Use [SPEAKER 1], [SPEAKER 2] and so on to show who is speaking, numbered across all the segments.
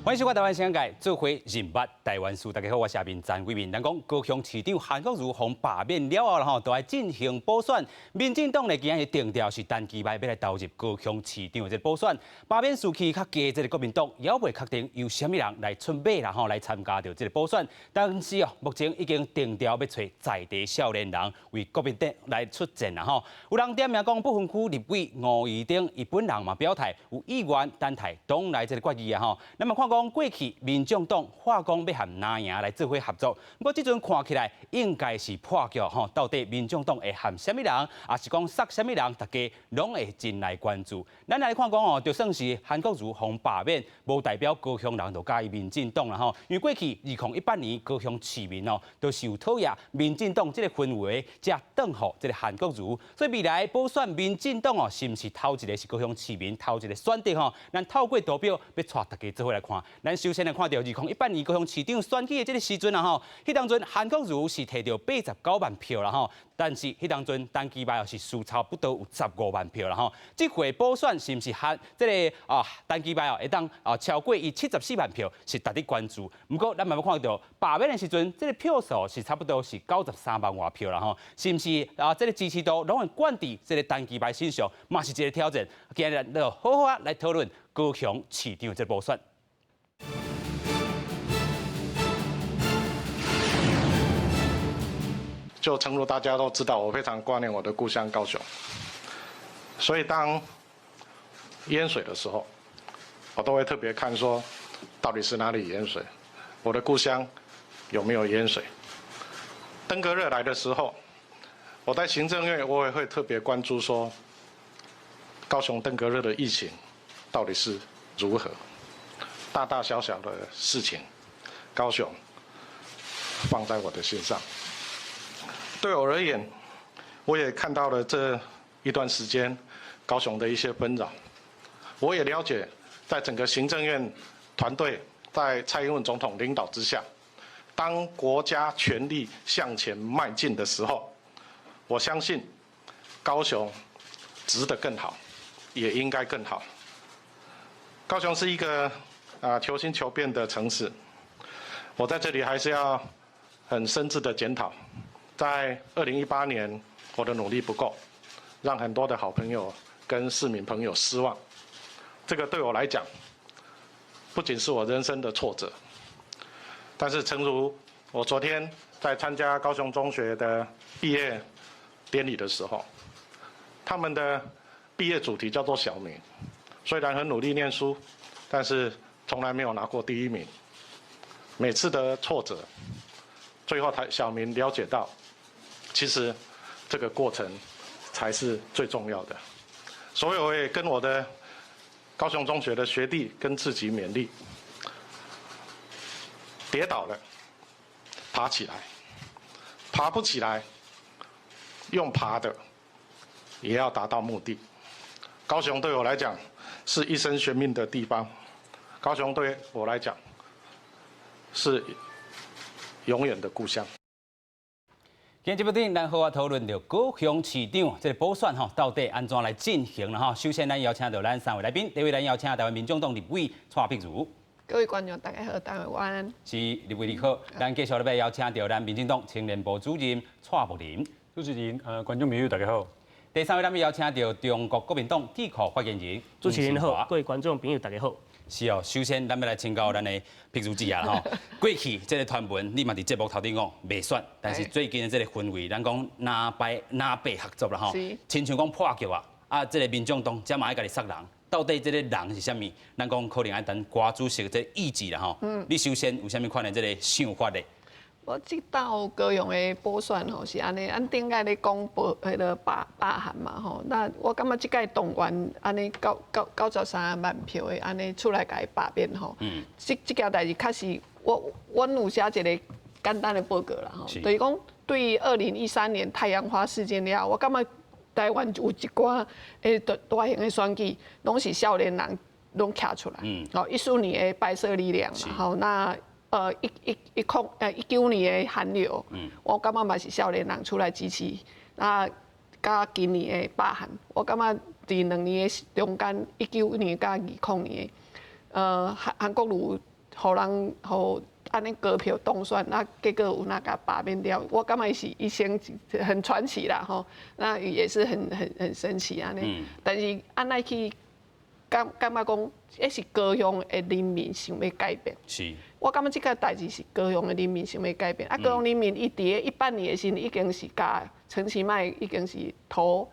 [SPEAKER 1] 歡迎收看《台灣新世界》，做伙認捌台灣事。大家好，我是阿明詹偉明。人講高雄市長韓國瑜予罷免了後吼，都愛進行補選。民進黨呢，今日定調是陳其邁欲來投入高雄市長的這個補選。罷免士氣較低，這個國民黨猶未確定由啥物人來出馬啦吼，來參加著這個補選。但是哦，目前已經定調欲揣在地少年人為國民黨來出戰啦吼。有人點名講不分區立委吳怡頂，伊本人嘛表態有意願等待黨內這個決議啊吼。咱嘛看講過去民眾黨話講欲和藍營來做伙合作，不過這陣看起來應該是破局吼。到底民眾黨會和啥物人，抑是講殺啥物人，大家攏會真來關注。咱來看講哦，就算是韓國瑜予罷免，無代表高雄人就佮意民進黨啦吼。因為過去2018年高雄市民哦，都是有討厭民進黨這個氛圍，才轉予這個韓國瑜。所以未來補選民進黨哦，是毋是頭一個是高雄市民頭一個選擇吼？咱透過圖表欲帶大家做伙來看。咱首先來看著2018年高雄市長選舉的這個時陣啊吼，彼當陣韓國瑜是提著89萬票啦吼，但是彼當陣陳其邁是輸差不多有15萬票啦吼。這回補選是毋是韓這個啊陳其邁哦會當啊超過伊74萬票，是值得關注。毋過咱嘛欲看著罷免的時陣，這個票數是差不多是93萬外票啦吼，是毋是啊？這個支持度攏會懸佇這個陳其邁身上，嘛是一個挑戰。今日就好好啊來討論高雄市長這個補選。
[SPEAKER 2] 就誠如大家都知道，我非常掛念我的故鄉高雄，所以當淹水的時候，我都會特別看說，到底是哪裡淹水，我的故鄉有沒有淹水？登革熱來的時候，我在行政院我也會特別關注說，高雄登革熱的疫情到底是如何？大大小小的事情，高雄放在我的心上。對我而言，我也看到了這一段時間高雄的一些紛擾，我也了解，在整個行政院團隊在蔡英文總統領導之下，當國家全力向前邁進的時候，我相信高雄值得更好，也應該更好。高雄是一個啊求新求變的城市，我在這裡還是要很深摯的檢討。在2018年，我的努力不夠，讓很多的好朋友跟市民朋友失望。這個對我來講，不僅是我人生的挫折，但是誠如我昨天在參加高雄中學的畢業典禮的時候，他們的畢業主題叫做小明，雖然很努力念書，但是從來沒有拿過第一名。每次的挫折，最後他小明了解到，其實這個過程才是最重要的，所以我也跟我的高雄中學的學弟跟自己勉勵：跌倒了，爬起來；爬不起來，用爬的也要達到目的。高雄對我來講是一生懸命的地方，高雄對我來講是永遠的故鄉。
[SPEAKER 1] 今日節目頂，咱好好討論著高雄市長這個補選吼，到底按怎來進行啦吼？首先，咱邀請著咱三位來賓，第一位咱邀請台灣民眾黨立委蔡碧如。
[SPEAKER 3] 各位觀眾大家好，大家晚安。
[SPEAKER 1] 是立委你好，咱繼續欲邀請著咱民進黨青年部主任蔡木林。
[SPEAKER 4] 主持人，觀眾朋友大家好。
[SPEAKER 1] 第三位咱欲邀請著中國國民黨智庫發言人。
[SPEAKER 5] 主持人好，各位觀眾朋友大家好。
[SPEAKER 1] 是哦，首先咱欲來請教咱的碧如姐啊吼，過去這個傳聞你嘛佇節目頭頂講袂選，但是最近的這個氛圍，咱講藍白藍白合作啦吼，親像講破局啊，啊，這個民眾黨這嘛愛共你殺人，到底這個人是啥物？咱講可能愛等郭主席這個意志啦吼。你首先有啥物款的這個想法咧？
[SPEAKER 3] 我這道高雄的補選吼是按呢，按頂擺咧講補彼个罷罷韓嘛吼，那我感覺這擺動員按呢93萬票的按呢出來共伊罷免吼，這這件代誌確實我阮有寫一個簡單的報告啦吼，就是講對2013年太陽花事件了後，我感覺台灣有一寡的大大型的選舉，攏是少年人攏徛出來，吼14年的白色力量嘛，吼那。一一一空19年的韓流，我感覺嘛是少年人出來支持。啊，佮今年的罷韓，我感覺佇兩年的中間，19年佮20年的，韓韓國瑜予人予按呢高票當選，啊結果有若共罷免掉，我感覺是一生很傳奇啦吼，那也是很神奇按呢。但是按呢去感覺講，彼是高雄的人民想欲改變。我感覺這個代誌是高雄的人民想欲改變。啊，高雄人民伊佇咧18年的時陣，已經是共陳其邁已經是投，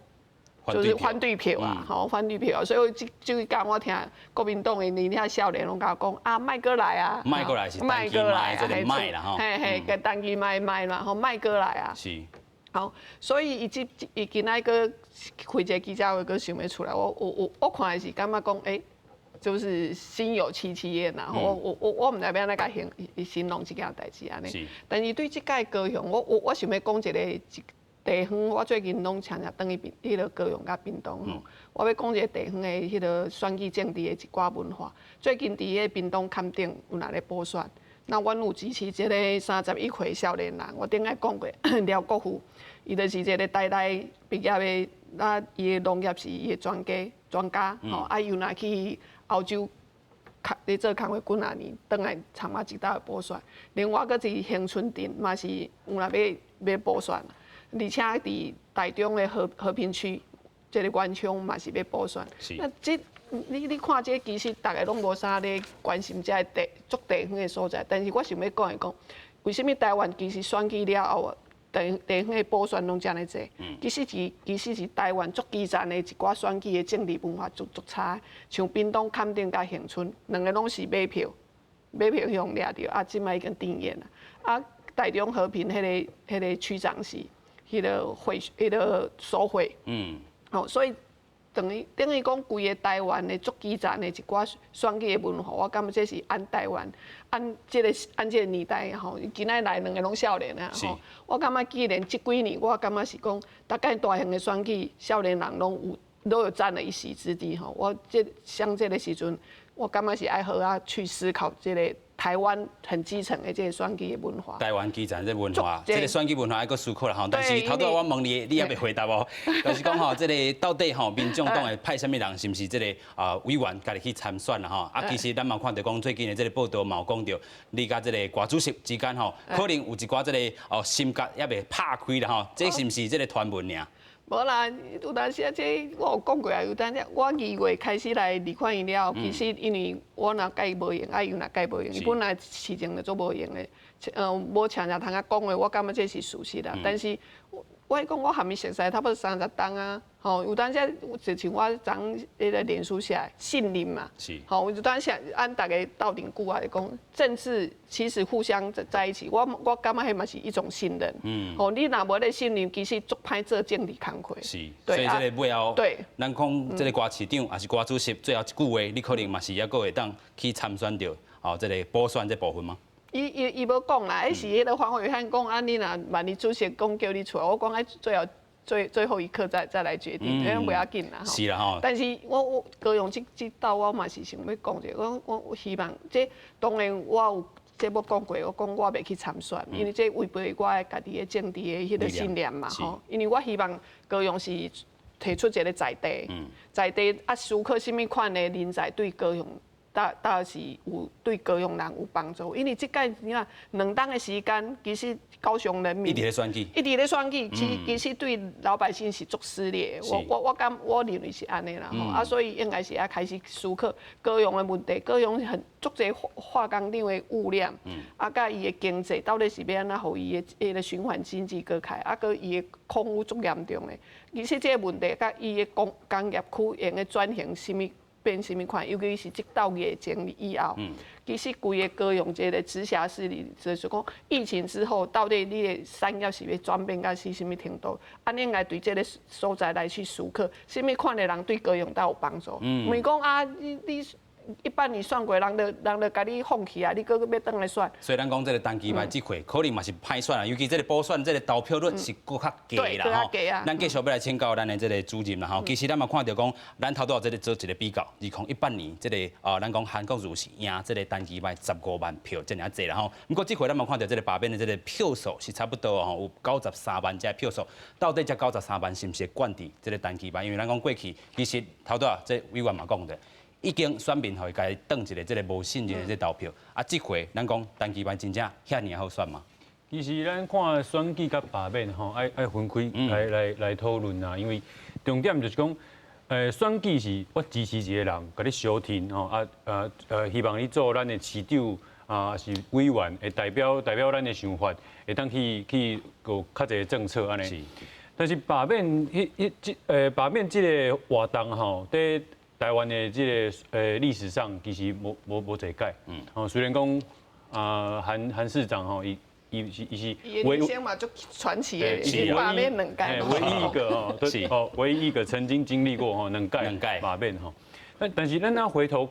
[SPEAKER 3] 就是反對票啊，吼，反對票。所以這這工我聽國民黨的年輕少年攏共我講啊，莫閣來啊，
[SPEAKER 1] 莫閣來是陳其邁這個莫啦吼，
[SPEAKER 3] 嘿嘿，共陳其邁莫嘛，吼，莫閣來啊。好，所以伊這伊今仔閣開一個記者會，閣想欲出來，我看的是感覺講，欸，就是心有戚戚焉啦。我毋知欲按怎共形容這件代誌按呢。但是對這屆高雄，我想欲講一個地方，我最近攏常常轉去屏，彼個高雄佮屏東吼。我欲講一個地方的彼個選舉政治的一寡文化。最近佇彼個屏東崁頂有若咧補選，那阮有支持這個31歲少年人。我頂擺講過廖國富，伊就是一個台大畢業的，啊，伊的農業是伊的專家，吼，啊，伊有若去歐洲，咧做工課幾若年，轉來參加這道的補選。另外，閣佇恆春鎮嘛是有若欲補選。而且佇台中的和平區，這個原鄉嘛是欲補選。那這你看這其實逐个攏無啥咧關心這个地足地方的所在，但是我想欲講的講，為啥物台灣其實選舉了後，地方的補選攏遮爾濟？其實是台灣足基層的一寡選舉的政治文化足差，像屏東崁頂佮恆春，兩个攏是買票，買票去予掠著，啊，這擺已經停演啊。啊，台中和平彼個區長是彼個受賄。哦，所以等於講，規个台灣的足基層的一寡選舉的文化，我感覺這是按台灣按這個年代吼，今仔來兩个攏少年啊吼，我感覺既然這幾年，我感覺是講，逐擺大型的選舉，少年人攏有都有佔了一席之地吼。我這像這个時陣，我感覺是愛好好去思考這个台灣很基層的這个選舉的文化。
[SPEAKER 1] 台灣基層這文化，這个選舉文化愛閣思考啦吼。但是頭拄我問你，你猶未回答哦。就是講吼，這个到底吼，民眾黨會派啥物人，是毋是這个啊委員家己去參選啦吼？啊，其實咱嘛看著講最近的這个報道嘛有講著，你佮這个郭主席之間吼，可能有一寡這个哦心結猶未拍開啦吼。這是毋是這个傳聞爾？
[SPEAKER 3] 無啦，有當時啊，這我有講過啊。有當時我2月開始來立法院了後，其實因為我若佮伊無閒，啊伊若佮伊無閒，伊本來市政就足無閒的，無常常通啊講話，我感覺這是事實啦。但是我講我含伊熟似差不多30冬啊，吼，有當時就像我昨彼个臉書寫信任嘛，吼，有當時按逐家鬥陣久啊，就講政治其實互相在一起，我感覺彼嘛是一種信任，吼，你若無咧信任，其實足歹做政治工課。
[SPEAKER 1] 是，所以這个尾後，咱講這个郭市長抑是郭主席最後一句話，你可能嘛是猶閣會當去參選著，吼，這个補選這部分嗎？
[SPEAKER 3] 伊無講啦，彼是彼个黃偉漢講啊，你若萬一主席講叫你出來，我講愛最後最後一刻再來決定，因為袂要緊啦。
[SPEAKER 1] 是啦吼。
[SPEAKER 3] 但是我高雄這道我嘛是想欲講者，我希望這當然我有節目講過，我講我袂去參選，因為這違背我的家己的政治的彼个信念嘛吼。因為我希望高雄是提出一个在地，在地啊思考啥物款的人才對高雄。倒是有對高雄人有幫助，因為這擺你看2冬的時間，其實高雄人民
[SPEAKER 1] 一直咧選舉，
[SPEAKER 3] 一直咧選舉，其實對老百姓是足撕裂的。我認為是按呢啦，吼啊，所以應該是愛開始思考高雄的問題。高雄很足濟化工廠的污染，啊，佮伊的經濟到底是欲按怎予伊的彼個循環經濟閣開，啊，閣伊的空污足嚴重的。其實這個問題佮伊的工業區用的轉型啥物？變啥物款？尤其是這道疫情以後，其實規个高雄這个直轄市裡，就是講疫情之後，到底你的產業是欲轉變到是啥物程度？啊，你應該對這个所在來去思考，啥物款的人對高雄才有幫助？毋是講啊，你一般你選過，人就共你放棄啊！你閣欲轉來選。
[SPEAKER 1] 所以咱講這个陳其邁這回可能嘛是歹選啊，尤其這个補選這个投票率是閣較低啦吼。咱繼續欲來請教咱的這个主任啦吼。其實咱嘛看著講，咱頭拄仔這个做一个比較，2018年這个啊，咱講韓國瑜是贏這个陳其邁15萬票，遮爾濟啦吼。毋過這回咱嘛看著這个罷免的這个票數是差不多吼，有93萬這票數。到底這九十三萬是毋是會灌佇這个陳其邁？因為咱講過去其實頭拄仔這委員嘛講著。已經選民予伊共伊當一个這个無信任的這個投票。啊，這回咱講陳其邁真正遐爾好選嗎？
[SPEAKER 4] 其實咱看選舉佮罷免吼，愛愛分開來來來討論啊，因為重點就是講，選舉是我支持一個人，共你相挺吼，啊希望你做咱的市長啊，是委員，會代表代表咱的想法，會當去去有較濟政策按呢。但是罷免彼彼這罷免這个活動吼，佇台灣的這个歷史上其實無無無濟屆。哦，雖然講啊韓韓市長吼，伊伊是伊是
[SPEAKER 3] 唯一嘛，足傳奇的，是罷免兩屆，
[SPEAKER 4] 唯一一個哦，哦，唯一一個曾經經歷過吼兩屆罷免吼。但但是咱若回頭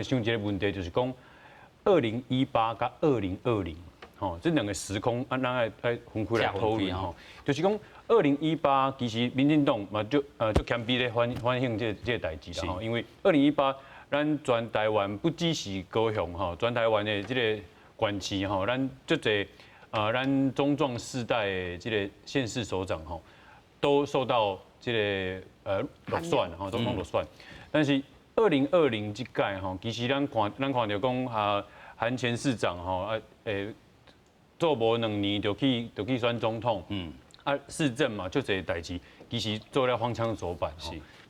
[SPEAKER 4] 想一個問題，就是講2018佮2020，吼，這兩個時空啊，咱愛愛分開來討論吼。就是講二零一八其實民進黨嘛足足謙卑咧反反省這這個代誌啦吼，因為二零一八咱全台灣不只是高雄吼，全台灣的這個縣市吼，咱足濟啊，咱中壯世代的這個縣市首長吼，都受到這個落選吼，都攏落選。但是二零二零這屆吼，其實咱看咱看著講啊，韓前市長吼啊做無兩年就去就去選總統，啊市政嘛，足濟代誌，其實做了荒腔走板。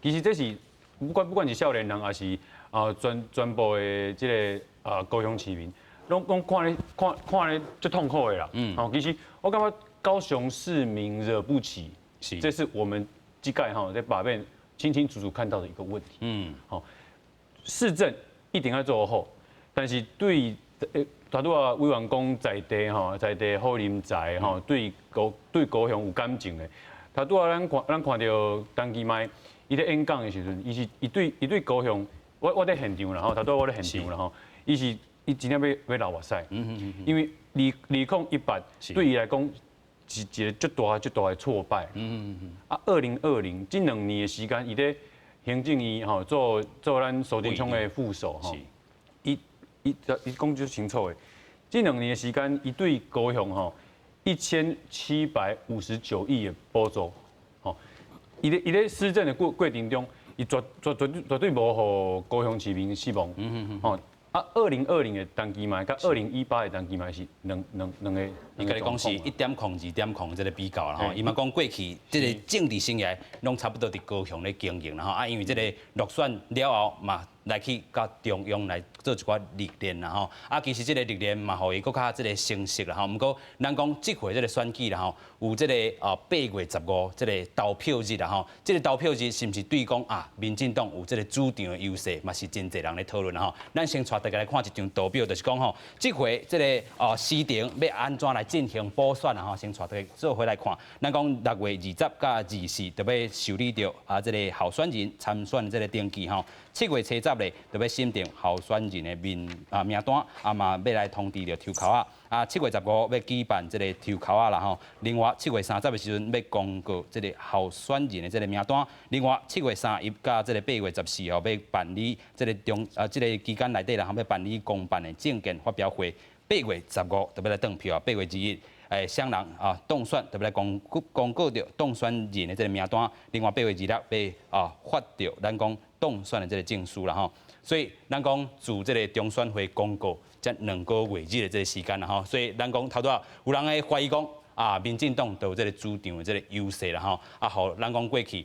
[SPEAKER 4] 其實這是不管不管是少年人，抑是啊全全部的這个啊高雄市民，攏攏看咧看看咧足痛苦的啦。哦，其實我感覺高雄市民惹不起，這是我們這屆吼在罷免清清楚楚看到的一個問題。好，市政一定要做好，但是對拄拄仔委員講在地吼，在地好人才吼，對高對高雄有感情的。拄拄仔咱看咱看著陳其邁，伊咧演講的時陣，伊是伊對伊對高雄，我我佇現場啦吼，拄拄我佇現場啦吼，伊是伊真正欲欲流目屎，因為二二零一八對伊來講是一个足大足大的挫敗。啊，2020這兩年的時間，伊咧行政院吼做做咱蘇貞昌的副手吼，伊伊伊講足清楚的，這兩年的時間，伊對高雄吼1759億的補助，吼，伊咧伊咧施政的過過程中，伊絕絕絕對絕對無予高雄市民失望，吼。啊，二零二零的陳其邁佮二零一八的陳其邁是兩兩兩個。
[SPEAKER 1] 伊共你講是1.0、2.0這个比較啦吼，伊嘛講過去這个政治生涯攏差不多佇高雄咧經營啦吼，啊，因為這个落選了後嘛，來去佮中央來做一寡歷練啦吼，啊，其實這個歷練嘛，予伊閣較這个成熟啦吼。毋過，咱講這回這个選舉啦吼，有這个啊8月15這个投票日啦吼，這个投票日是毋是對講啊，民進黨有這个主場的優勢，嘛是真濟人咧討論啦吼。咱先帶大家來看一張圖表，就是講吼，這回這个哦時程欲按怎來進行補選啦吼，先帶大家做伙來看。咱講6月20佮24，就欲受理著啊這个候選人參選這个登記吼。7月七十咧，就欲審定候選人的名啊名單，啊嘛欲來通知著抽籤仔。啊，7月15欲舉辦這个抽籤仔啦吼。另外，7月30的時陣欲公告這个候選人的這个名單。另外，7月31佮這个8月14號欲辦理這个中啊這个期間內底啦，欲辦理公辦的政見發表會。8月15就欲來轉票啊，8月21。雙人啊當選，就欲來公公告著當選人的這个名單。另外8月26欲啊發著咱講當選的這个證書啦吼。所以咱講自這个中選會公告這兩個月日的這个時間啦吼。所以咱講頭拄仔有人會懷疑講啊，民進黨就有這个主場的這个優勢啦吼。啊，予咱講過去。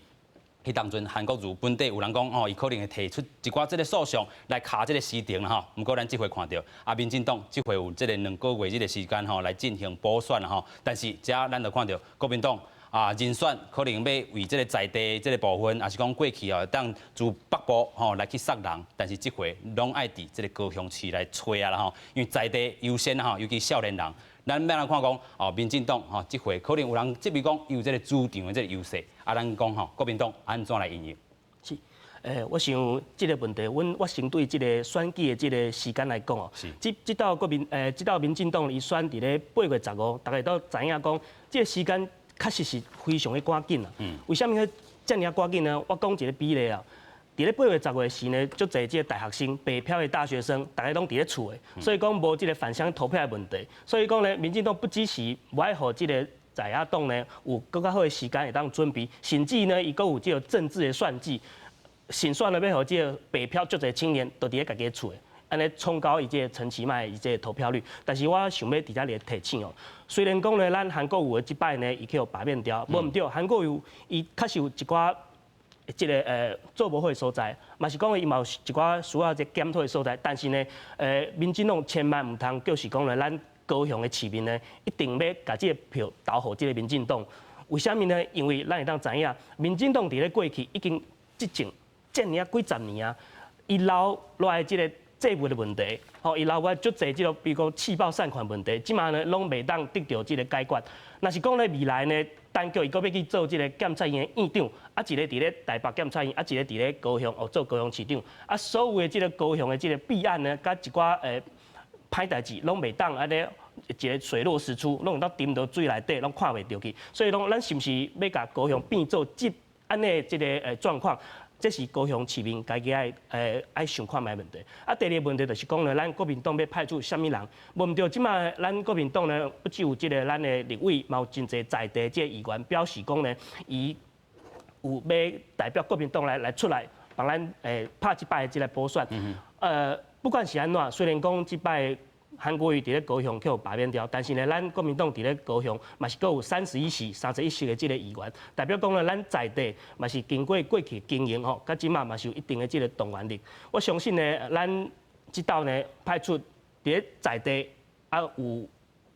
[SPEAKER 1] 彼當陣韓國瑜本底有人講哦，伊可能會提出一寡這个訴訟來卡這个時程啦吼。毋過咱這回看著啊，民進黨這回有這个兩個月日的時間吼來進行補選啦吼。但是遮咱就看著國民黨啊人選可能欲為這个在地這个部分，抑是講過去哦，當自北部吼來去殺人，但是這回攏愛佇這个高雄市來揣啊啦吼，因為在地優先吼，尤其少年人。咱欲來看講哦，民進黨吼，這回可能有人質疑講有這个主場的這个優勢，啊，咱講吼，國民黨按怎來因應？
[SPEAKER 5] 是，我想這个問題，阮我先對這个選舉的這个時間來講哦，這這道國民這道民進黨伊選佇咧8月15，大家都知影講，這个時間確實是非常的趕緊啊。為啥物會遮爾趕緊呢？我講一个比例啊。佇咧8月10的時呢，足濟這个大學生、北漂的大學生，逐个攏佇咧厝的，所以講無這个返鄉投票的問題。所以講呢，民進黨不只是無愛予這个在野黨呢有閣較好的時間會當準備，甚至呢，伊閣有這个政治的算計。勝選了欲予這个白票足濟青年，都佇咧家己厝的，按呢衝高伊這个陳其邁伊這个投票率。但是我想欲佇遮咧提醒哦，雖然講咧，咱韓國瑜的這擺呢，伊去予罷免掉，無毋對，韓國瑜伊確實有一寡這个做無好的所在，嘛是講伊嘛有一寡需要這檢討的所在。但是呢，民進黨千萬毋通就是講咧，咱高雄的市民呢，一定欲共這个票投予這个民進黨。為啥物呢？因為咱會當知影，民進黨佇咧過去已經執政遮爾啊幾十年啊，伊留落來這个債務的問題，吼，伊留落來足濟這个，比如講棄保善款問題，這馬呢攏袂當得著這个解決。若是講咧未來呢，陳菊伊閣欲去做這个監察院的院長，啊一个佇咧台北監察院，啊一个佇咧高雄哦做高雄市長，啊所有的這个高雄的這个弊案呢，佮一寡歹代誌攏袂當按呢一个水落石出，攏會當沉佇水內底，攏看袂著去。所以講，咱是毋是欲共高雄變做這按呢這个狀況？這是高雄市民家己愛想看覓問題。啊，第二个問題就是講呢，咱國民黨欲派出啥物人？無毋對，這馬咱國民黨呢，不只有這个咱的立委，嘛有真濟在地這个議員表示講呢，伊有欲代表國民黨來出來幫咱拍這擺的這个補選。不管是按怎，雖然講這擺韓國瑜佇咧高雄去予罷免掉，但是呢，咱國民黨佇咧高雄嘛是閣有31席、31席的這个議員，代表講呢，咱在地嘛是經過過去經營吼，佮這馬嘛是有一定的這个動員力。我相信呢，咱這道呢派出佇咧在地啊有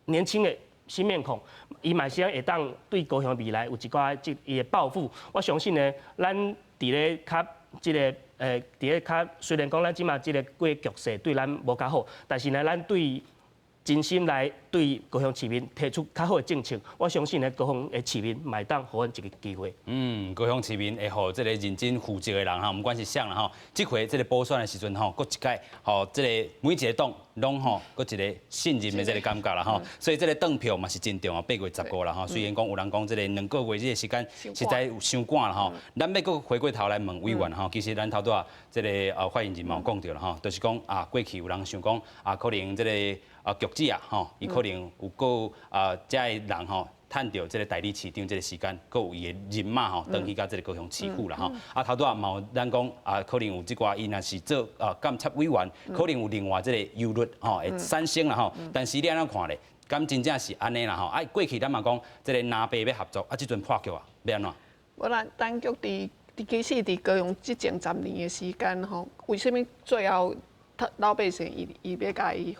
[SPEAKER 5] 年輕的新面孔，伊嘛是會當對高雄未來有一寡這伊的抱負。我相信呢，咱佇咧較這个。佇咧較雖然講咱這馬這个過局勢對咱無較好，但是呢，咱對真心來對高雄市民提出較好的政策，我相信呢，高雄的市民嘛會當予阮一个機會。
[SPEAKER 1] 嗯，高雄市民會予這个認真負責的人吼，毋管是啥啦吼，這回這个補選的時陣吼，閣一擺吼，這个每一个黨攏吼，閣一个信任的這个感覺啦吼，所以這个轉票嘛是真重要，8月15啦吼。雖然講有人講這个2個月這个時間實在有傷趕啦吼，咱欲閣回過頭來問委員吼，其實咱頭拄仔這个發言人嘛有講著啦吼，就是講啊，過去有人想講啊，可能這个菊子啊吼，伊可能有閣遮的人吼，趁著這个代理市長這个時間，閣有伊的人脈吼，轉去到這个高雄市府啦吼。啊，頭拄仔嘛有咱講啊，可能有這寡伊若是做監察委員，可能有另外這个憂慮吼會產生啦吼。但是你按怎看咧？敢真正是按呢啦吼？啊，過去咱嘛講這个藍白欲合作，啊，這陣破局啊，欲按怎？
[SPEAKER 3] 無啦，陳菊佇其實佇高雄執政十年的時間吼，為啥物最後老百姓伊欲共伊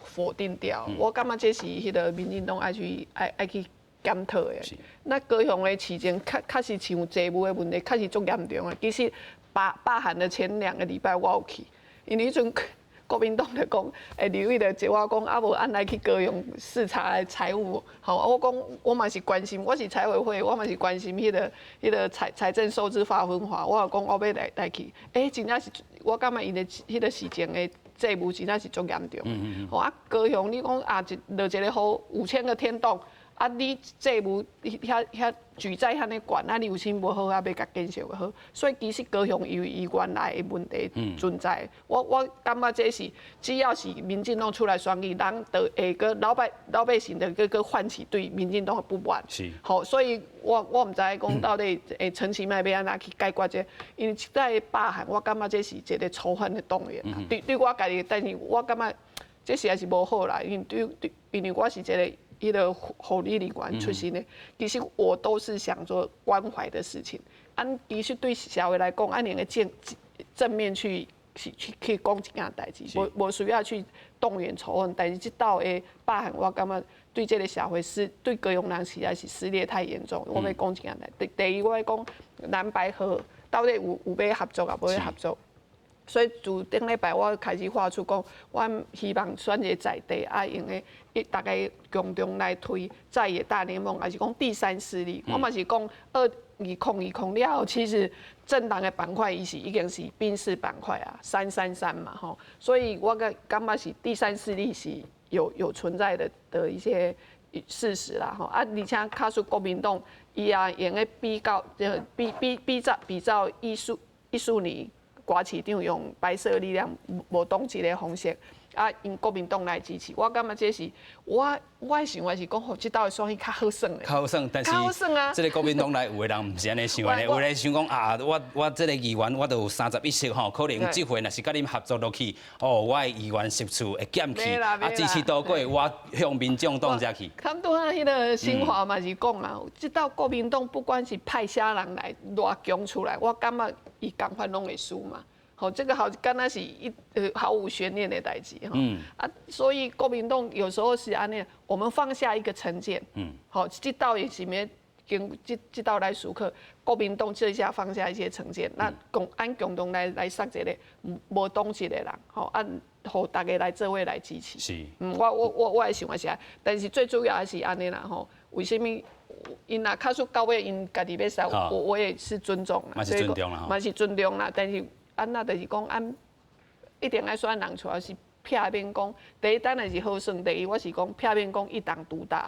[SPEAKER 3] 否定掉？我感覺這是彼个民進黨愛去愛去檢討的。那高雄的市政確確實像債務的問題，確實足嚴重的。其實罷韓的前2個禮拜我有去，因為彼陣國民黨就講，立委就招我講，啊無按來去高雄視察財務，吼，我講我嘛是關心，我是財委會，我嘛是關心彼個財政收支劃分法，我就講我欲來去，欸，真正是，我感覺𪜶的彼個市政的債務真正是足嚴重。吼啊，高雄你講啊，一落一个雨5000個天洞。啊！你債務遐遐舉債遐爾懸，啊！你有啥無好啊？欲共建設好，所以其實高雄有伊原來的問題存在。我感覺這是只要是民進黨出來選舉，人就會閣老百姓就閣閣喚起對民進黨的不滿。吼，所以我毋知講到底陳其邁欲按怎去解決這個，因為在罷韓，我感覺這是一個仇恨的動員。對我家己，但是我感覺這實在是無好啦，因為對對，因為我是一個彼个護理人員出身的，其實我都是想做關懷的事情。啊，其實對社會來講，按你的正面去講一件代誌，無需要去動員仇恨。但是這道的罷韓，我感覺對這个社會是對高雄人實在是撕裂太嚴重。我欲講一件代。第二，我欲講藍白合到底有欲合作抑無欲合作？所以自頂禮拜我開始發出講，我希望選一個在地啊，用的逐家共同來推在野大聯盟，抑是講第三勢力。我嘛是講2020了後，其實政黨的板塊伊是已經是賓士板塊啊，333嘛吼。所以我感覺是第三勢力是有存在的一些事實啦吼。啊，而且假使國民黨伊也用咧比較，比比比照比照14年。郭市長用白色力量無黨籍的方式，啊，𪜶國民黨來支持，我感覺這是我的想法是講，予這鬥的選舉較好耍的。
[SPEAKER 1] 較好耍，但是
[SPEAKER 3] 較好耍啊！
[SPEAKER 1] 這个國民黨內有的人毋是按呢想的，有的想講啊，我這个議員我都有31席吼，可能這回若是佮恁合作落去，哦，我的議員席次會減去，啊，支持度過我向民眾黨遮去。
[SPEAKER 3] 他們拄仔彼个新華嘛是講啊，這鬥國民黨不管是派啥人來偌強出來，我感覺伊仝款攏會輸嘛。好，這個好，敢若是一毫無懸念的代誌哈。啊，所以國民黨有時候是按呢，我們放下一個成見。好，這道也是咩？經這這道來思考，國民黨這下放下一些成見，那共按共同來殺一個無黨籍的人，吼，按予大家來做伙來支持。我的想法是按，但是最主要還是按呢啦吼。為啥物？𪜶若較數到尾，𪜶家己欲殺，我也是尊重啦。
[SPEAKER 1] 嘛是尊重啦。
[SPEAKER 3] 嘛是尊重啦，但是。啊，那就是講，按一定愛選人出來是避免講，第一當然是好耍，第二我是講避免講一黨獨大。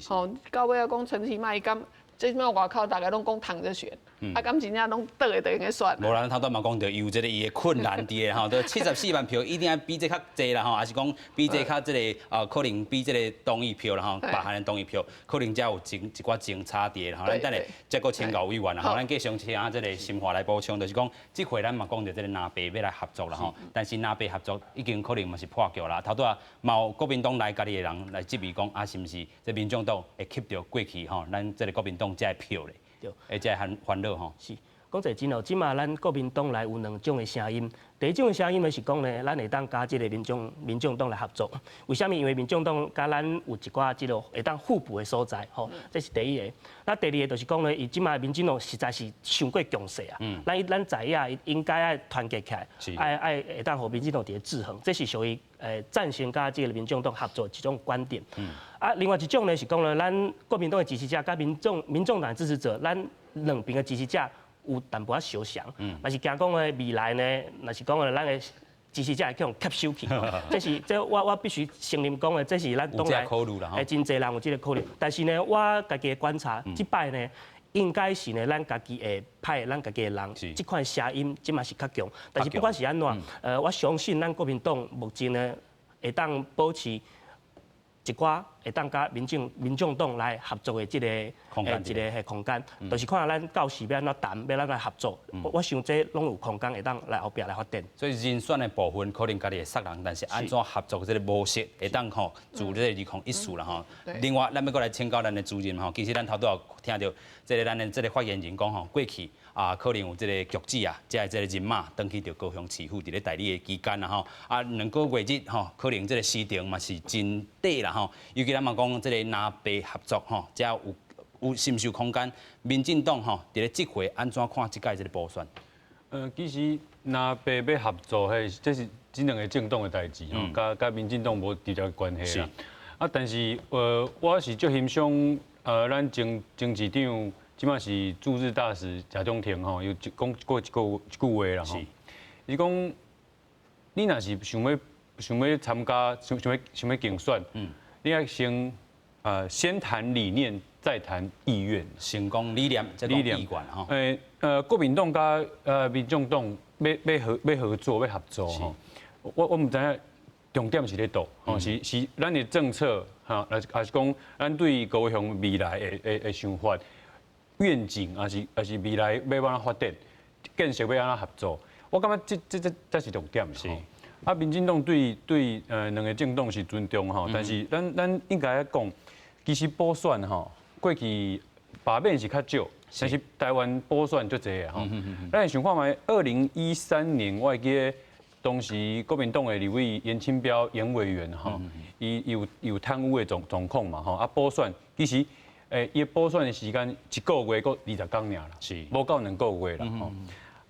[SPEAKER 3] 吼，到尾仔講陳其邁敢，這擺外口大家攏講躺著選，啊，敢真正攏倒會就用咧選。
[SPEAKER 1] 無啦，頭拄嘛講著，有這个伊的困難佇咧吼，都74萬票一定愛比這較濟啦吼，還是講比這較這个可能比這个同意票啦吼，罷韓的同意票，可能才有一寡爭差佇咧吼。咱等下再閣請教委員啦吼，咱繼續請這个新華來補充，就是講這回咱嘛講著這个藍白欲來合作啦吼，但是藍白合作已經可能嘛是破局啦。頭拄仔嘛有國民黨內家己的人來質疑講，啊，是毋是這民眾黨會吸著過去吼，咱這个國民黨這个票咧？對，會這個煩惱吼。
[SPEAKER 5] 是，講一真哦，這馬咱國民黨內有兩種的聲音。第一種的聲音呢是講呢，咱會當佮這个民眾黨來合作。為啥物？因為民眾黨佮咱有一寡這个會當互補的所在，吼，這是第一个。那第二个就是講呢，伊這馬民進黨實在是傷過強勢啊。咱知影應該愛團結起來，愛會當予民進黨佇咧制衡，這是屬於贊成佮這个民眾黨合作一種觀點。啊，另外一種呢是講呢，咱國民黨的支持者佮民眾黨的支持者，咱兩邊的支持者有淡薄仔相像，嘛是驚講呢未來呢，若是講呢，咱的支持者會去予吸收去，這是這我必須承認講的，這是咱黨內會真濟人有這个考慮。但是呢，我家己的觀察，這擺呢，應該是呢，咱家己會派咱家己的人，這款聲音這馬是較強。但是不管是按怎，我相信咱國民黨目前呢，會當保持一寡會當佮民眾黨來合作的這个一个空間，就是看咱到時欲按怎談，欲按怎來合作。我想這攏有空間會當來後壁來發展。
[SPEAKER 1] 所以人選的部分可能家己會殺人，但是按怎合作這个模式會當吼自這个2014啦吼。另外，咱欲閣來請教咱的主任吼，其實咱頭拄仔聽著這个咱的這个發言人講吼，過去啊可能有這个局子啊，這個人馬轉去著高雄市府佇咧代理的期間啦吼，啊2個月日吼，可能這个時程嘛是真短啦吼，尤其咱嘛講這个藍白合作吼，才有是毋是有空間？民進黨吼，佇咧這回按怎看這屆這个補選？
[SPEAKER 4] 其實藍白欲合作，彼這是這兩个政黨的代誌吼，佮民進黨無直接關係啦。啊，但是我是足欣賞咱前市長，這馬是駐日大使賈中庭吼，有講過一句話啦吼。伊講，你若是想欲參加，想欲競選，你愛先談理念，再談意願。
[SPEAKER 1] 先講理念，再講意願吼。
[SPEAKER 4] 國民黨佮民眾黨欲合作吼，我毋知影重點是咧佗，吼，是咱的政策吼，還是講咱對高雄未來的想法、願景，還是未來欲按怎發展，建設欲按怎合作？我感覺這才是重點。啊，民進黨對兩个政黨是尊重吼，但是咱應該講，其實補選吼，過去罷免是較少，但是台灣補選足濟的吼。咱會想看覓，2013年我會記得當時國民黨的立委顏清標顏委員吼，伊有貪污的狀況嘛吼，啊補選其實伊補選的時間一個月閣20天爾啦，無夠2個月啦吼。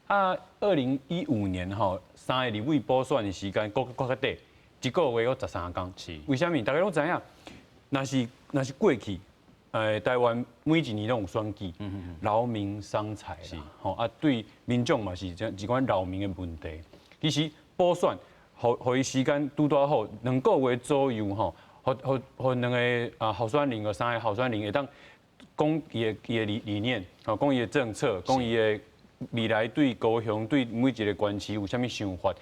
[SPEAKER 4] 啊，2015年吼，三个立委補選的時間閣較短，一個月閣13天。為啥物？大家攏知影，若是過去，台灣每一年攏有選舉，勞民傷財啦，吼啊，對民眾嘛是這一款擾民的問題。其實補選，予伊時間拄拄好，2個月左右吼，予兩个候選人或三个候選人會當講伊的理念，吼，講伊的政策，講伊的未來對高雄對每一个縣市有啥物想法，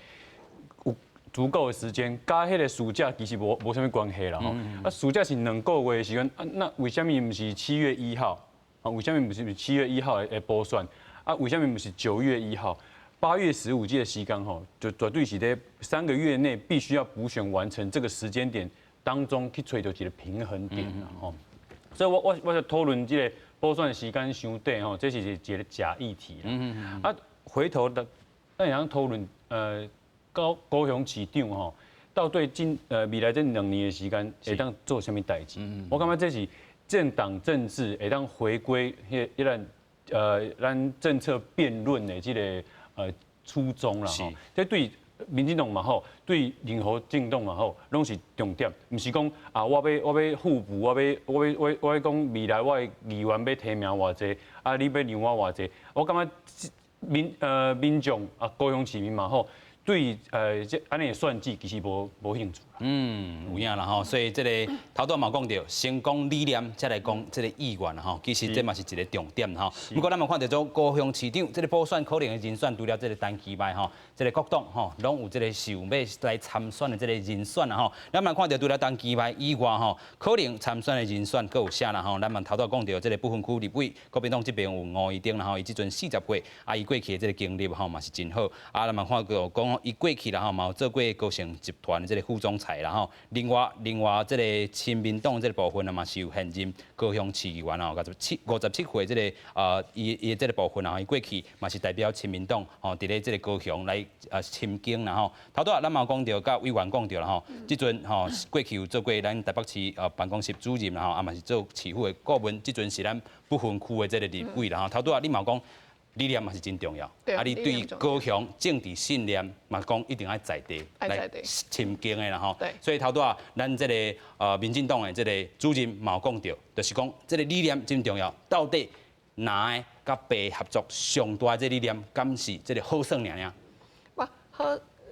[SPEAKER 4] 有足夠的時間，佮彼个暑假其實無啥物關係啦吼。啊，暑假是2個月的時間，啊，那為啥物毋是七月一號？啊，為啥物毋是七月一號的補選？啊，為啥物毋是9月1號？8月15這個時間吼，就絕對是咧3個月內必須要補選完成這個時間點當中去揣著一個平衡點啦吼。所以我在討論這個補選的時間傷短吼，這是一個假議題啦。啊，回頭的，咱會當討論高雄市長吼，到底今未來這2年的時間會當做啥物代誌？我感覺這是政黨政治會當回歸彼彼咱咱政策辯論的這個初衷啦吼。這對民進黨嘛好，對任何政黨嘛好，攏是重點，毋是講啊，我欲互補，我欲講未來我的議員欲提名偌濟，啊，你欲讓我偌濟，我感覺民眾啊，高雄市民嘛好，對這按呢選舉其實無興趣啦。
[SPEAKER 1] 嗯，有影啦吼，所以這個頭拄嘛講著，先講理念，才來講這個意願啦吼。其實這嘛是一個重點吼。不過咱嘛看著講高雄市長這個補選可能的人選，除了這個陳其邁吼，這個各黨吼攏有這個想欲來參選的這個人選啦吼。咱嘛看著除了陳其邁以外吼，可能參選的人選閣有啥啦吼？咱嘛頭拄講著這個不分區立委，國民黨這邊有吳怡頂啦吼，伊這陣40歲，啊，伊過去的這個經歷吼嘛是真好。啊，咱嘛看著講伊過去啦吼嘛有做過高盛集團的這個副總裁啦吼。另外這個親民黨這個部分啊嘛是有現任高雄市議員吼，57歲這個伊的這個部分啊，伊過去嘛是代表親民黨吼，佇咧這個高雄來親京啦吼。頭拄仔咱嘛有講著，佮委員講著啦吼，這陣吼過去有做過咱台北市辦公室主任啦吼，啊嘛是做市府的顧問，這陣是咱不分區的這個立委啦吼。頭拄仔你嘛有講，理念嘛是真重要，啊！你對高雄政治信念嘛講一定愛在地來親近的啦吼。所以頭拄仔咱這個民進黨的這個主任嘛有講著，就是講這個理念真重要。到底藍的佮白合作上大這個理念，敢是這個好耍爾爾？
[SPEAKER 3] 哇，好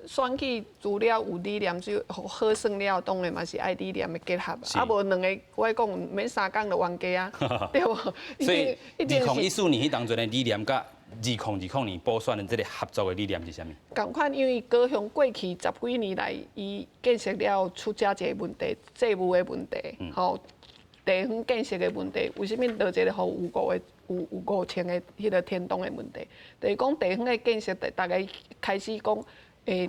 [SPEAKER 3] 選舉除了有理念，就好耍了，當然嘛是愛理念的結合。啊，無兩个，我講免三工就冤家啊，對無？
[SPEAKER 1] 所以2014年彼當陣的理念，佮2020年補選的這個合作的理念是啥物？
[SPEAKER 3] 仝款，因為高雄過去十幾年來，伊建設了出遮濟問題，債務的問題，吼，地方建設的問題，為啥物落一个予有五個有有5000個彼個天洞的問題？就是講地方的建設，逐家開始講，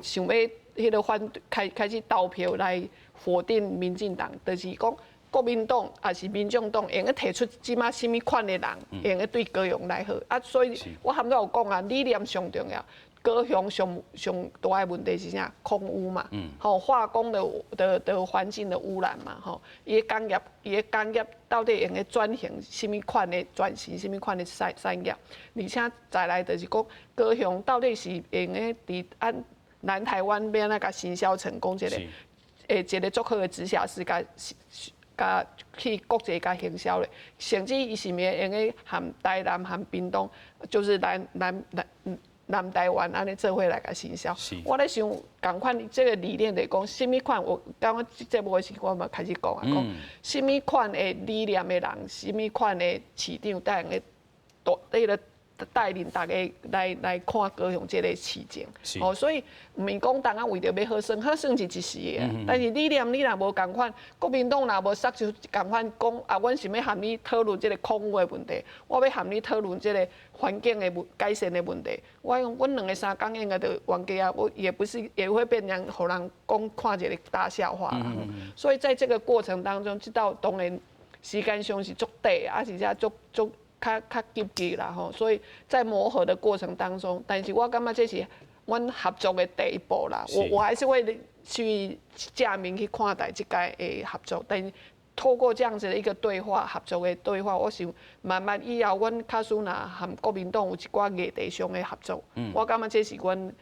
[SPEAKER 3] 想欲彼個反開始投票來否定民進黨，就是講國民黨抑是民眾黨會用提出這馬啥物款的人，會用對高雄來好啊，所以我含早有講啊，理念上重要。高雄上上大的問題是啥？空污嘛，吼，化工的環境的污染嘛，吼，伊的工業，伊的工業到底會用轉型啥物款的轉型啥物款的產業？而且再來就是講高雄到底是會用佇按南台灣欲按怎共行銷成功這個，一個足好的直轄市共共去國際共行銷咧，甚至伊是毋會用和台南和屏東，就是南台灣按呢做伙來共行銷。我咧想，仝款這個理念就是講，啥物款我剛剛節目的時我嘛開始講啊，講啥物款的理念的人，啥物款的市長，帶會帶彼個帶領大家來看高雄這個市政。哦，所以毋是講單單為著欲好耍，好耍是一時的，但是理念你若無仝款，國民黨若無殺出仝款講啊，阮是欲和你討論這個空污的問題，我欲和你討論這個環境的問改善的問題。我講阮兩个三工應該就冤家啊，我也不是也會變成予人講看一個大笑話啦。所以在這個過程當中，這道當然時間上是足短，啊是遮足足較急急啦吼。所以在磨合的過程當中，但是我感覺這是阮合作的第一步啦。我還是會去正面去看待這屆的合作，但是透過這樣子的一個對話，合作的對話，我想慢慢以後，阮假使若和國民黨有一寡議題上的合作，我感覺這是阮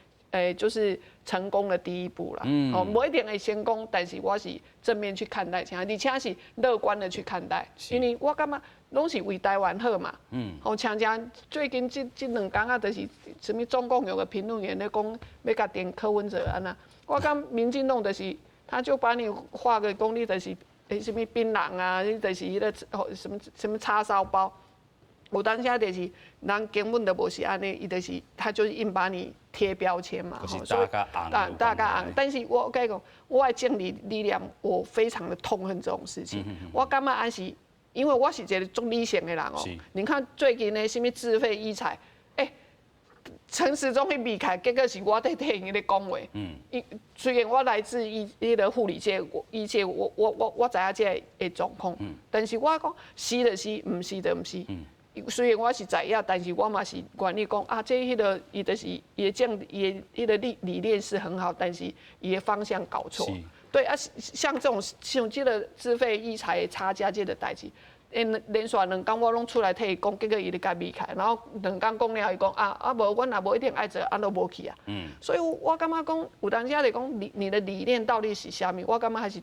[SPEAKER 3] 就是成功的第一步啦。哦，無一定會成功，但是我是正面去看待，而且是樂觀的去看待，因為我感覺攏是為台灣好嘛。好，像像最近這2工啊，就是啥物中共有個評論員咧講，欲共電柯文哲按呢，我感覺民進黨就是，他就把你畫個講你就是。啥物檳榔啊，你就是彼個什麼什麼叉燒包。有當時就是人根本就無是按呢，伊就是他就是硬把你貼標籤嘛，
[SPEAKER 1] 所以
[SPEAKER 3] 大家紅。但是我共你講，我的政治理念，我非常的痛恨這種事情。我感覺按是，因為我是一個足理性的人哦。你看最近的什麼自費醫材，陳時中去避開，結果是我佇替𪜶咧講話。伊雖然我來自醫彼个護理界、醫界，我知影這个的狀況。但是我講是就是，毋是就毋是。雖然我是在野，但是我嘛是願意講啊，這彼个伊就是伊的政伊的彼个理念是很好，但是伊的方向搞錯。對啊，像這種像這個自費醫材的差價這個代誌，因連續兩工我攏出來替伊講，結果伊就共避開，然後兩工講了，伊講啊啊無，阮也無一定愛做，啊都無去啊。所以我感覺講，有當時就講，你的理念到底是啥物？我感覺還是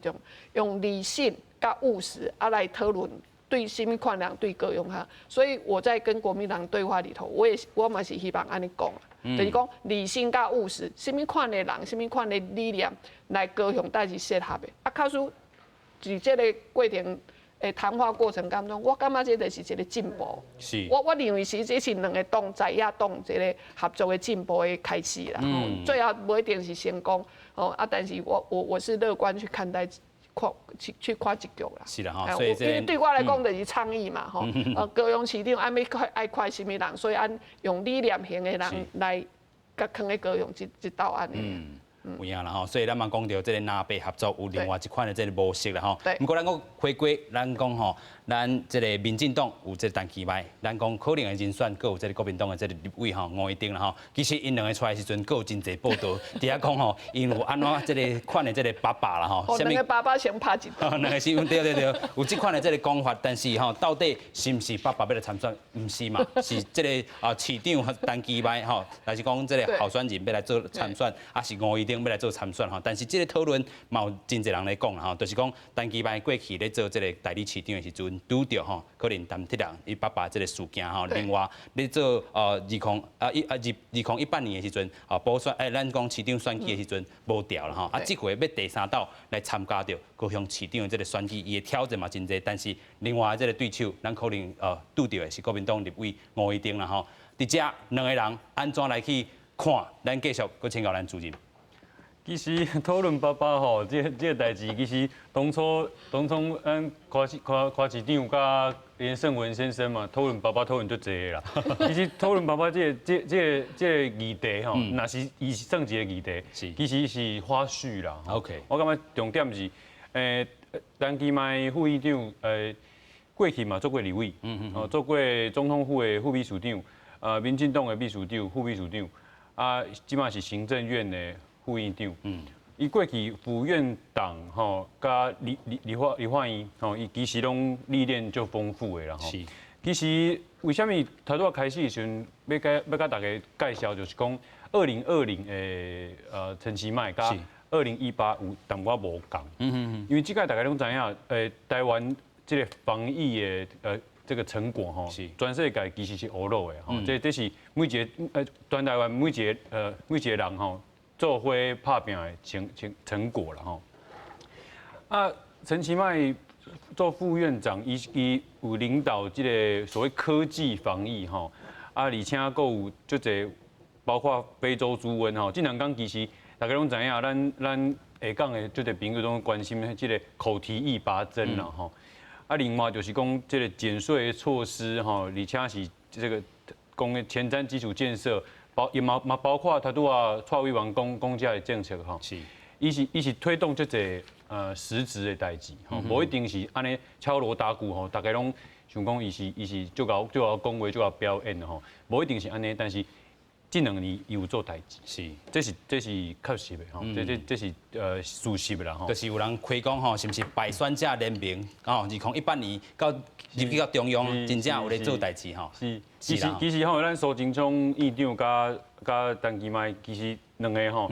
[SPEAKER 3] 用理性佮務實啊來討論。對啥物款人對高雄較，所以我在跟國民黨對話裡頭，我嘛是希望按呢講，就是講理性佮務實，啥物款的人，啥物款的理念來高雄才是適合的。啊，假使佇這个過程的談話過程當中，我感覺這就是一個進步。我認為是這是兩個黨在野黨一個合作的進步的開始啦。最後無一定是成功，哦啊，但是我是樂觀去看待。看去看這局啦，
[SPEAKER 1] 是啦吼，所以
[SPEAKER 3] 因為對我來講就是倡議嘛吼，高雄市長按欲愛看啥物人，所以按用理念型的人來共囥佇高雄這鬥按呢。
[SPEAKER 1] 有影啦吼，所以咱嘛講著這个藍白合作有另外一款的這个模式啦吼。毋過咱閣回歸，咱講吼，咱這个民進黨有這个陳其邁，咱講可能的人選，閣有這个國民黨的這个立委吼吳怡農啦吼。其實𪜶兩个出來時陣，閣有真濟報道，佇遐講吼，𪜶有按怎這个款的這个爸爸啦吼。
[SPEAKER 3] 兩个爸爸先拍一
[SPEAKER 1] 頓。兩个是，對對對，有這款的這个講法，但是吼，到底是毋是爸爸欲來參選？毋是嘛，是這个啊市長陳其邁吼，還是講這个候選人欲來做參選，還是吳怡農欲來做參選吼？但是這个討論嘛有真濟人咧講啦吼，就是講陳其邁過去咧做這个代理市長的時陣，拄著吼可能陳鐵人伊爸爸這个事件吼。另外咧做2018年的時陣，啊補選咱講市長選舉的時陣無調啦吼。啊，這回欲第三度來參加著高雄市長的這个選舉，伊的挑戰嘛真濟，但是另外這个對手，咱可能拄著的是國民黨立委吳怡農啦吼。佇遮兩个人按怎來去看？咱繼續閣請教咱主任。
[SPEAKER 4] 其實討論爸爸吼，這个代誌其實當初咱柯市長佮連勝文先生嘛，討論爸爸討論足濟啦。其實討論爸爸這個議題吼，若是伊是算一個議題，其實是花絮啦。 我感覺重點是，陳其邁副議長，過去嘛做過立委，哦，做過總統府的副秘書長，民進黨的秘書長、副秘書長，啊，這馬是行政院的副院長。伊過去副院長吼，佮立法院吼，伊其實攏歷練足豐富的啦吼。其實為啥物頭拄仔開始的時陣，欲共大家介紹，就是講2020的陳其邁佮2018有淡薄仔無仝。因為這屆大家攏知影，台灣這个防疫的這個成果吼，全世界其實是呵咾的吼。這是每一个全台灣每一个人吼，做伙拍拚的成果啦吼。啊，陳其邁做副院長，伊有領導這个所謂科技防疫吼，啊，而且閣有足濟包括非洲豬瘟吼，這兩工其實大家攏知影，咱下港的足濟朋友攏關心這个口蹄疫拔針啦吼。啊，另外就是講這个減稅措施吼，而且是這个講的前瞻基礎建設。包也嘛嘛包括頭拄仔蔡委員講講這个政策吼，伊是推動這個實質的代誌吼，無一定是按呢敲鑼打鼓吼，大家攏想講伊是足𠢕足𠢕講話足𠢕表演吼，無一定是按呢，但是這兩年伊有做代誌，這是確實的吼，這是事實啦吼。
[SPEAKER 1] 就是有人開講吼，是毋是敗選者聯盟吼？2018年到入去到中央，真正有咧做代誌吼。
[SPEAKER 4] 是，其實吼，咱蘇貞昌院長佮陳其邁，其實兩个吼，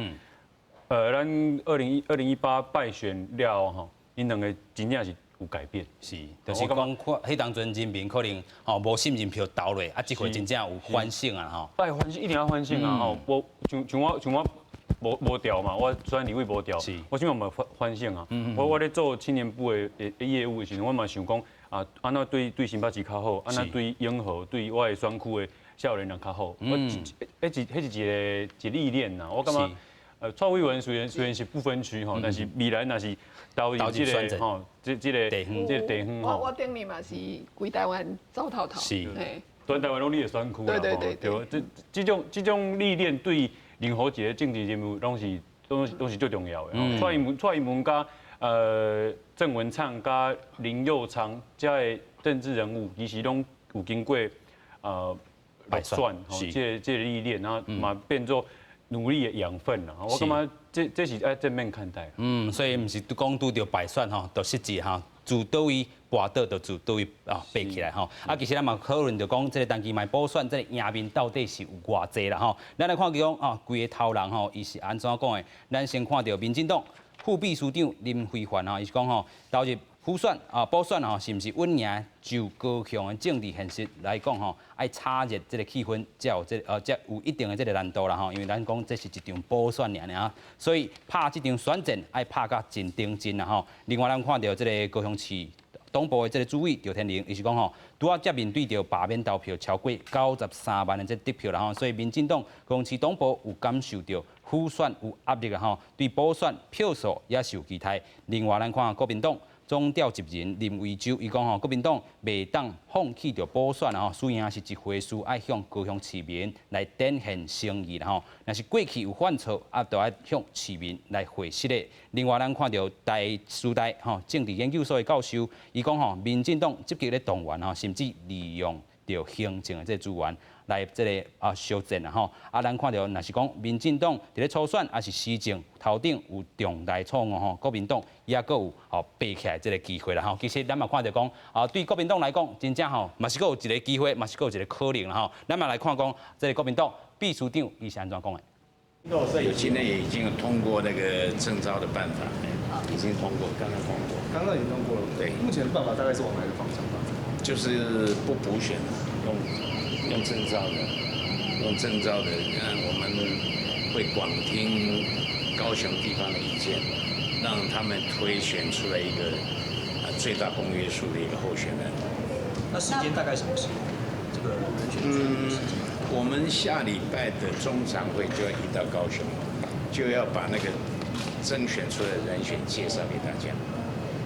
[SPEAKER 4] 咱2018敗選了吼，𪜶兩个真正是有改變。
[SPEAKER 1] 是，就是講看彼當陣人民可能吼無信任票投落，啊，這回真正有反省啊吼。
[SPEAKER 4] 愛反省，一定要反省啊吼！無像我無調嘛，我選立委無調，我這馬嘛反省啊。我咧做青年部的業務的時陣，我嘛想講，啊，按怎對新北市較好，按怎對永和對我的選區的少年人較好。我，彼是一個歷練啦。我感覺，蔡委員雖然是不分區吼，但是未來若是投入這個吼，這個地方吼。
[SPEAKER 3] 我頂年嘛是規台灣走透透。
[SPEAKER 4] 全台灣攏你的選區啦，
[SPEAKER 3] 對，
[SPEAKER 4] 這種歷練對任何一個政治人物攏是最重要的。蔡英文佮鄭文燦佮林右昌這个政治人物，其實攏有經過落選吼，這個歷練，然後嘛變做努力的養分啦。我感覺這是愛正面看待。
[SPEAKER 1] 嗯，所以毋是講拄著敗選吼，就失志吼。自佗位跋倒就自佗位啊爬起來吼。啊，其實咱嘛討論著講，這個陳其邁補選，這個贏面到底是有偌濟啦吼。咱來看講啊，規个頭人吼，伊是按怎講的？咱先看著民進黨副秘書長林飛帆吼，伊是講吼，投入輔選啊補選吼，是毋是穩贏？就高雄的政治現實來講吼，愛炒熱這個氣氛，才有這才有一定的這個難度啦吼。因為咱講這是一場補選爾爾，所以拍這場選戰愛拍甲真認真啦吼。另外，咱看著這個高雄市黨部的這個主委趙天麟，伊是講吼，拄仔才面對著罷免投票超過93萬的這得票啦吼，所以民進黨高雄市黨部有感受著輔選有壓力啦吼，對補選票數也是有期待。另外，咱看國民黨總召集人林為洲，伊講吼，國民黨袂當放棄著補選啦吼，輸贏是一回事，愛向高雄市民來展現誠意啦吼。若是過去有犯錯，啊，就愛向市民來回釋的。另外，咱看著台師大吼政治研究所的教授，伊講吼，民進黨積極咧動員吼，甚至利用著行政的這個資源來這個啊相戰啦吼。啊，咱看著若是講民進黨佇咧初選抑是施政頭頂有重大錯誤吼，國民黨也閣有吼爬起來這個機會啦吼。其實咱嘛看著講啊，對國民黨來講，真正吼嘛是閣有一個機會，嘛是閣有一個可能啦吼。咱嘛來看講這個國民黨秘書長伊是按怎講的？
[SPEAKER 6] 有今天也已經通過那個徵召的辦法，已經通過，剛剛通過。
[SPEAKER 7] 剛剛已經通過了。
[SPEAKER 6] 對。
[SPEAKER 7] 目前的辦法大概是往哪個方向發展？
[SPEAKER 6] 就是不補選，用徵召的，用徵召的。我們會廣聽高雄地方的意見，讓他們推選出來一個最大公約數的一個候選人。
[SPEAKER 8] 那時間大概什麼時候？這個人選時間？
[SPEAKER 6] 我們下禮拜的中常會就要移到高雄，就要把那個甄選出來的人選介紹給大家。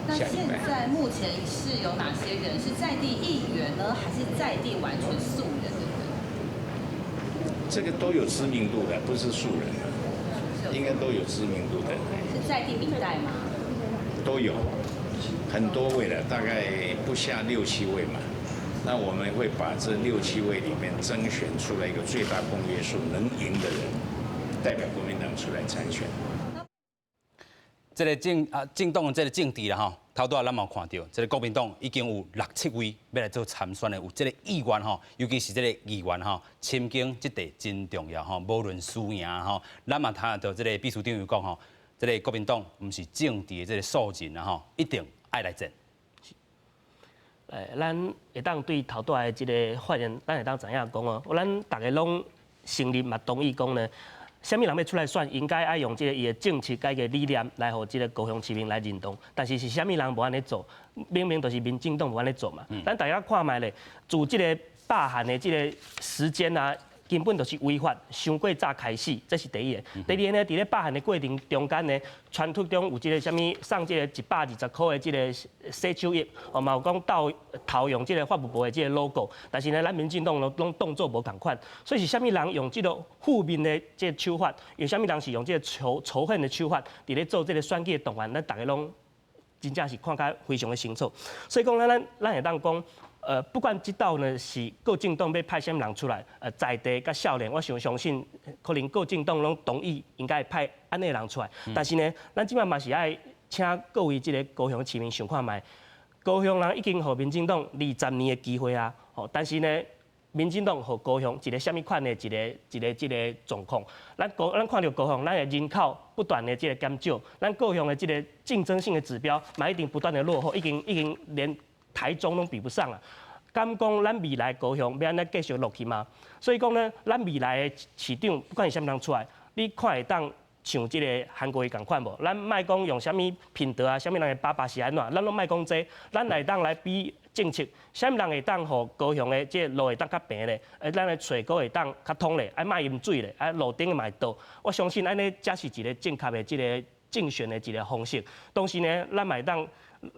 [SPEAKER 9] 那現在目前是有哪些人是在地議員呢，還是在地完全素人的人？
[SPEAKER 6] 這個都有知名度的，不是素人，應該都有知名度的。
[SPEAKER 9] 是在地民代嗎？
[SPEAKER 6] 都有，很多位了，大概不下六七位嘛。那我們會把這六七位裡面甄選出來一個最大公約數能贏的人，代表國民黨出來參選。
[SPEAKER 1] 這個政黨的這個政治啦吼，頭拄仔咱嘛有看著，這個國民黨已經有六七位欲來做參選的，有這個意願吼，尤其是這個議員吼，深耕這塊真重要吼，無論輸贏吼，咱嘛聽著這個秘書長有講吼，這個國民黨毋是政治的這個素人啦吼，一定愛來戰。
[SPEAKER 5] 咱會當對頭拄仔的這個發言，咱會當知影講哦，咱逐家攏承認嘛，同意講呢，啥物人欲出來選，應該愛用這個伊的政策佮伊的理念來予這個高雄市民來認同。但是是啥物人無按呢做？明明就是民進黨無按呢做嘛。咱大家看覓咧，自這個罷韓的這個時間啊，根本就是違法，傷過早開始，這是第一个。第二个呢，佇咧罷韓的過程中間呢，傳出中有這個啥物送這個120塊的這個洗手液，哦嘛有講盜用這個法務部的這個 logo，但是呢，咱民進黨攏當做無仝款，所以是啥物人用這個負面的這個手法，用啥物人是用這個仇恨的手法，佇咧做這個選舉的動員，咱逐家攏真正是看甲非常的清楚。所以講，咱會當講。不管這道呢是各政黨欲派啥物人出來，在地佮少年，我相信可能各政黨攏同意應該派按呢人出來。但是呢，咱這擺嘛是愛請各位這個高雄市民想看覓，高雄人已經予民進黨20年的機會啊，吼，但是呢，民進黨予高雄一個啥物款的一個這個狀況？咱看著高雄，咱的人口不斷的這個減少，咱高雄的這個競爭性的指標嘛一定不斷的落後，已經連台中攏比不上啦。敢講咱未來高雄欲按呢繼續落去嗎？所以講呢，咱未來的市長不管是啥物人出來，你看會當像這個韓國瑜仝款無？咱莫講用啥物品德啊，啥物人的爸爸是按怎，咱攏莫講這個，咱會當來比。政策，啥物人會當予高雄的這个路會當較平咧？咱的水溝會當較通咧，啊，莫淹水咧，啊，路頂嘛會倒。我相信按呢才是一个正確的這个競選的一个方式。同時呢，咱嘛會當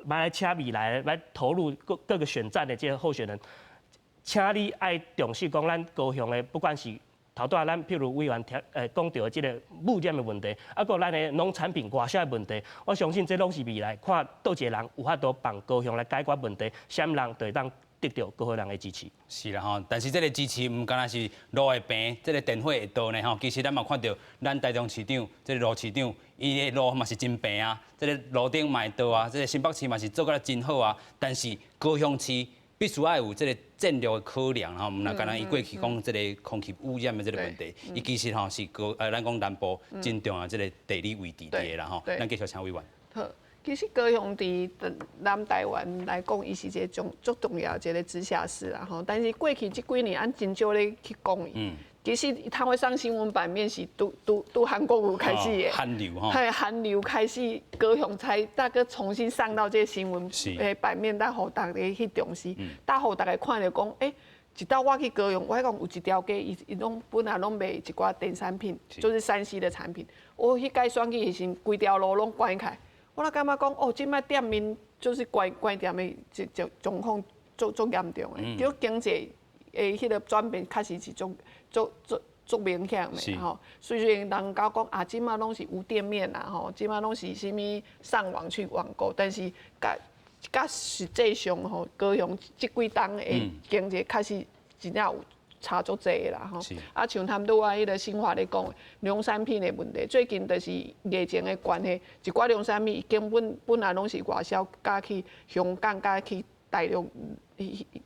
[SPEAKER 5] 來請未來來投入各各个選戰的這个候選人，請你愛重視講咱高雄的，不管是頭拄仔咱譬如委員聽講著的這个污染的問題，啊，閣咱的農產品外銷的問題，我相信這攏是未來看佗一个人有法度幫高雄來解決問題，啥物人就會當得著高雄人的支持。
[SPEAKER 1] 是啦吼，但是這个支持毋干焦是路會平，這个電火會倒呢吼。其實咱嘛看著咱台中市長，這个盧市長，伊的路嘛是真平啊，這个路頂嘛會倒啊，這个新北市嘛是做甲真好啊。但是高雄市必須愛有這个戰略的考量吼，毋若干焦伊過去講這个空氣污染的這个問題，伊其實吼是高咱講南部真重要這个地理位置佇的啦吼。咱繼續請委員。
[SPEAKER 3] 好，其實高雄佇南台灣來講，伊是一个重足重要一个直轄市啦吼。但是過去這幾年，咱真少咧去講伊。其實他會上新聞版面是拄拄拄韓國瑜開始的，
[SPEAKER 1] 韓流吼，
[SPEAKER 3] 係韓流開始，高雄才大概重新上到這個新聞的版面，才予大家去重視，才予大家看著講，一道我去高雄，我講有一條街，伊伊攏本來攏賣一寡電產品，就是3C 的產品。我彼屆選舉的時陣，規條路攏關起來，我就感覺講，哦，這擺店面就是關關店的這這狀況足足嚴重的，叫經濟的彼个轉變確實是足足足足明顯的吼。雖然人家講啊，這擺攏是無店面啦吼，這擺攏是啥物上網去網購，但是佮佮實際上吼，高雄這幾冬的經濟確實真正有差足濟的啦吼。啊，像頭拄仔彼个新華咧講農產品的問題，最近就是疫情的關係，一寡農產品根本本來攏是外銷，佮去香港，佮去大陸，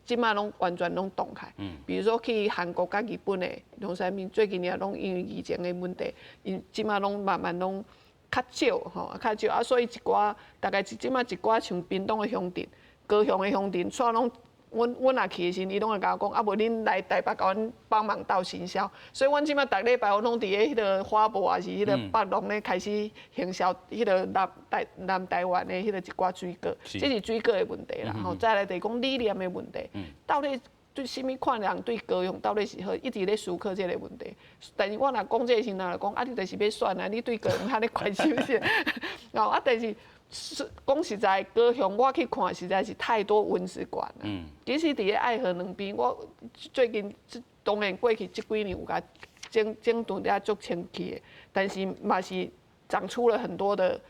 [SPEAKER 3] 這擺攏完全攏凍起。比如說去韓國佮日本的農產品，最近也攏因為疫情的問題，𪜶這擺攏慢慢攏較少吼，較少啊，所以一寡大概這擺一寡像屏東的鄉鎮、高雄的鄉鎮，煞攏阮阮若去的時陣，伊攏會共我講，啊無恁來台北共阮幫忙鬥行銷，所以阮這擺逐禮拜我攏佇咧彼个花博抑是彼个北農咧開始行銷彼个南台南台灣的彼个一寡水果，這是水果的問題啦。吼，再來就是講理念的問題，到底對啥物款人對高雄到底是好，一直咧思考這个問題。但是我若講這個時陣，人就講啊，你就是欲選啊，你對高雄遐爾關心是？哦啊，但是講實在，高雄我去看實在是太多蚊子館啦。其實佇咧愛河兩邊，我最近當然過去這幾年有共整整頓了足清氣的，但是嘛是長出了很多的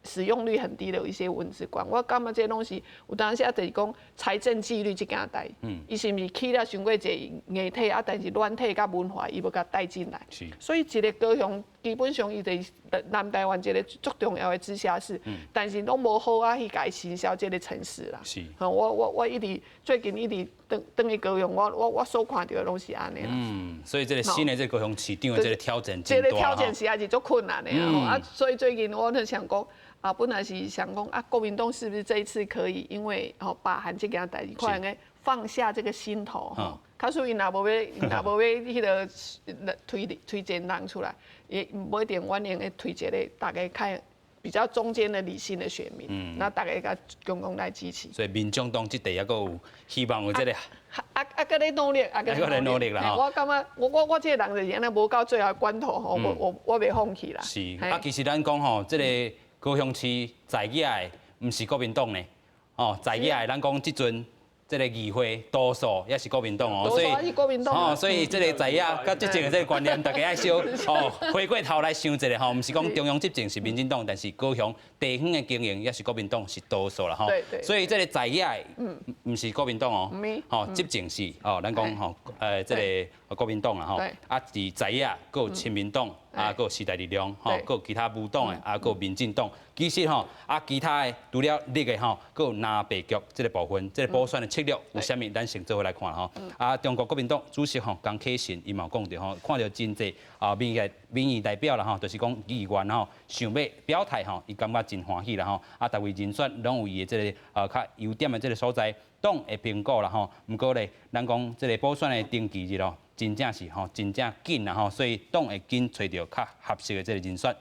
[SPEAKER 3] 使用率很低的一些蚊子館。我感覺這攏是有當時啊，就是講財政紀律這件代，伊是毋是起了傷過濟硬體啊？但是軟體佮文化伊無共帶進來。所以一个高雄基本上伊就是南台灣一个足重要的直轄市，但是攏無好啊去共伊行銷這个城市啦。我我我一直最近一直轉轉去高雄，我我我所看著的攏是按呢啦。
[SPEAKER 1] 嗯，所以這个新的這个高雄市長的這个挑戰
[SPEAKER 3] 這个挑戰實在是足困難的啊！所以最近我就想講。啊，本來是想講啊，國民黨是不是這一次可以因為吼罷韓這件代誌，可能放下這個心頭吼。假使𪜶若無欲，若無欲彼个推推薦人出來，也無一定阮會用推一个大家較比較中間的理性的選民，那大家共共同來支持。
[SPEAKER 1] 所以民眾黨這塊猶閣有希望有這个。
[SPEAKER 3] 啊啊，閣咧努力，啊閣
[SPEAKER 1] 咧努力啦。
[SPEAKER 3] 我感覺我我我這个人就是按呢，無到最後關頭吼，我我我袂放棄啦。
[SPEAKER 1] 是啊，其實咱講吼，這个高雄市在野的，毋是國民黨呢，哦，在野的咱講這陣這个議會多數也是國民黨哦，
[SPEAKER 3] 所以
[SPEAKER 1] 哦，所以這个在野佮執政的這个觀念，大家愛小哦，回過頭來想一下吼，毋是講中央執政是民進黨，但是高雄地方的經營也是國民黨是多數啦吼，所以這个在野的毋是國民黨哦，吼執政是哦，咱講吼，這个國民黨啦吼，啊佇在野閣有親民黨。啊，閣有時代力量，吼，閣有其他無黨的，啊，閣有民進黨。其實吼，啊，其他的除了綠的吼，閣有藍白局這个部分，這个補選的策略有啥物？咱先做伙來看吼。啊，中國國民黨主席吼江啟臣伊嘛有講著吼，看著真濟啊民意民意代表啦吼，就是講議員吼，想欲表態吼，伊感覺真歡喜啦吼。啊，逐位人選攏有伊的這个較優點的這个所在，黨會評估啦吼。毋過咧，咱講這个補選的登記日咯。真正是吼，真正緊啦吼，所以黨會緊揣著較合適的這个人選。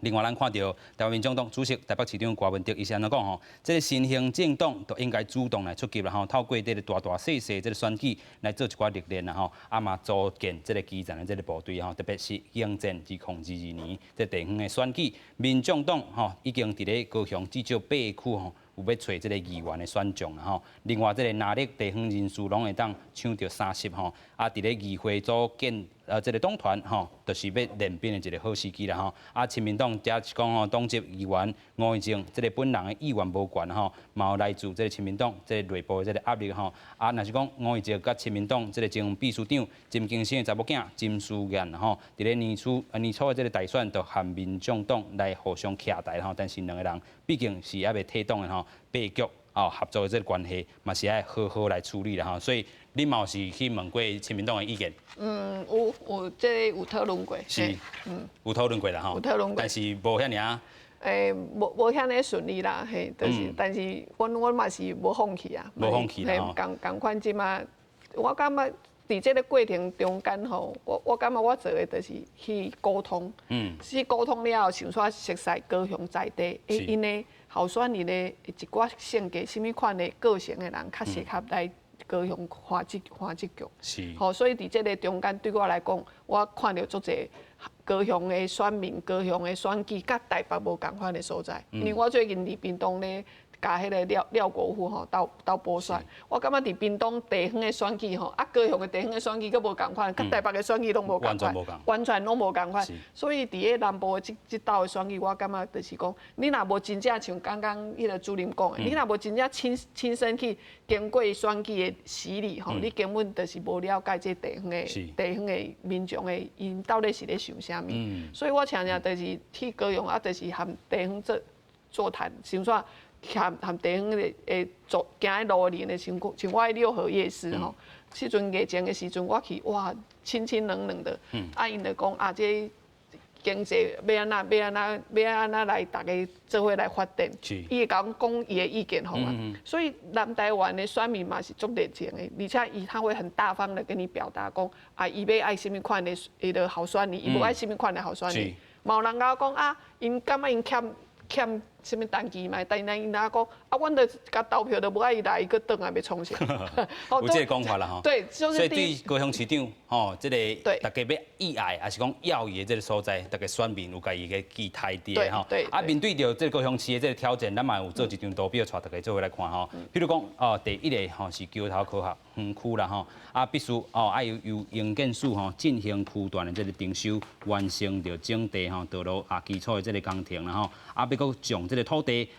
[SPEAKER 1] 另外，咱看著台灣民眾黨主席台北市長柯文哲伊是按怎講吼？這個新興政黨就應該主動來出擊啦吼，透過這個大大細細這個選舉來做一寡歷練啦吼，啊嘛組建這個基層的這個部隊吼，特別是迎戰2022年這地方的選舉，民眾黨吼已經佇咧高雄至少8區吼，有欲揣這個議員的選將啦吼。另外，這個藍綠地方人士攏會當搶著3席吼，啊，佇咧議會組建這個黨團吼，就是欲練兵的一個好時機啦吼。啊，親民黨則是講吼，黨籍議員吳怡靜這個本人的意願無懸吼，嘛有來自這個親民黨這個內部的這個壓力吼。啊，若是講吳怡靜佮親民黨這個前秘書長陳金生的查某囝金淑燕吼，佇咧年初的這個大選就和民眾黨來互相徛台吼，但是兩個人畢竟是猶未退黨的吼，敗局哦合作的這個關係嘛是愛好好來處理啦吼。所以你嘛有是去問過親民黨的意見？
[SPEAKER 3] 嗯，有這個有討論過。
[SPEAKER 1] 是，有討論過啦吼。
[SPEAKER 3] 有討論過。
[SPEAKER 1] 但是無遐爾啊。
[SPEAKER 3] 無遐爾順利啦，嘿，就是，但是阮嘛是無放棄啊。
[SPEAKER 1] 無放棄啦吼。
[SPEAKER 3] 仝款這馬，我感覺佇這個過程中間吼，我感覺我做的就是去溝通。去溝通了後，想說熟似高雄在地，𪜶的候選人的一寡性格，啥物款的個性的人，較適合來高雄發這局。吼，所以佇這個中間對我來講，我看著足濟高雄的選民、高雄的選舉，佮台北無仝款的所在。因為我最近佇屏東咧，共彼個廖廖國富吼鬥鬥補選，我感覺佇屏東地方的選舉吼，啊高雄的地方的選舉閣無仝款，佮台北的選舉攏無仝款，完全攏無仝款。所以佇咧南部的這這鬥的選舉，我感覺就是講，你若無真正像剛剛彼個主任講的，你若無真正親身去經過選舉的洗禮吼，你根本就是無了解這地方的民眾的𪜶到底是咧想啥物。所以我常常就是去高雄啊，就是和地方做座談，像說。含地方的會走行佇路的，像我佇六合夜市吼，彼陣疫情的時陣我去，哇，清清冷冷的，啊，𪜶就講啊，這經濟欲按怎欲按怎欲按怎來，逐家做伙來發展，伊會共阮講伊的意見予我，所以南台灣的選民嘛是足熱情的，而且伊他會很大方的跟你表達講，啊，伊欲愛啥物款的彼個候選人，伊無愛啥物款的候選人，嘛有人共我講啊，𪜶感覺𪜶欠啥物陳其邁，但是𪜶若講啊，阮著共投票都無愛伊來，伊閣轉來欲創啥？
[SPEAKER 1] 有這個講法啦吼。
[SPEAKER 3] 對，就是。
[SPEAKER 1] 所以對高雄市長吼，這個大家欲意愛，抑是講要伊的這個所在，大家選民有家己的期待佇咧吼。啊，面對著這個高雄市的這個挑戰，咱嘛有做一張圖表，帶大家做伙來看吼。比如講哦，第一個吼是橋頭科學園區啦吼，啊必須哦愛由營建署吼進行區段的這個徵收，完成著整地吼道路啊基礎的這個工程啦吼，啊欲閣將這個土地，予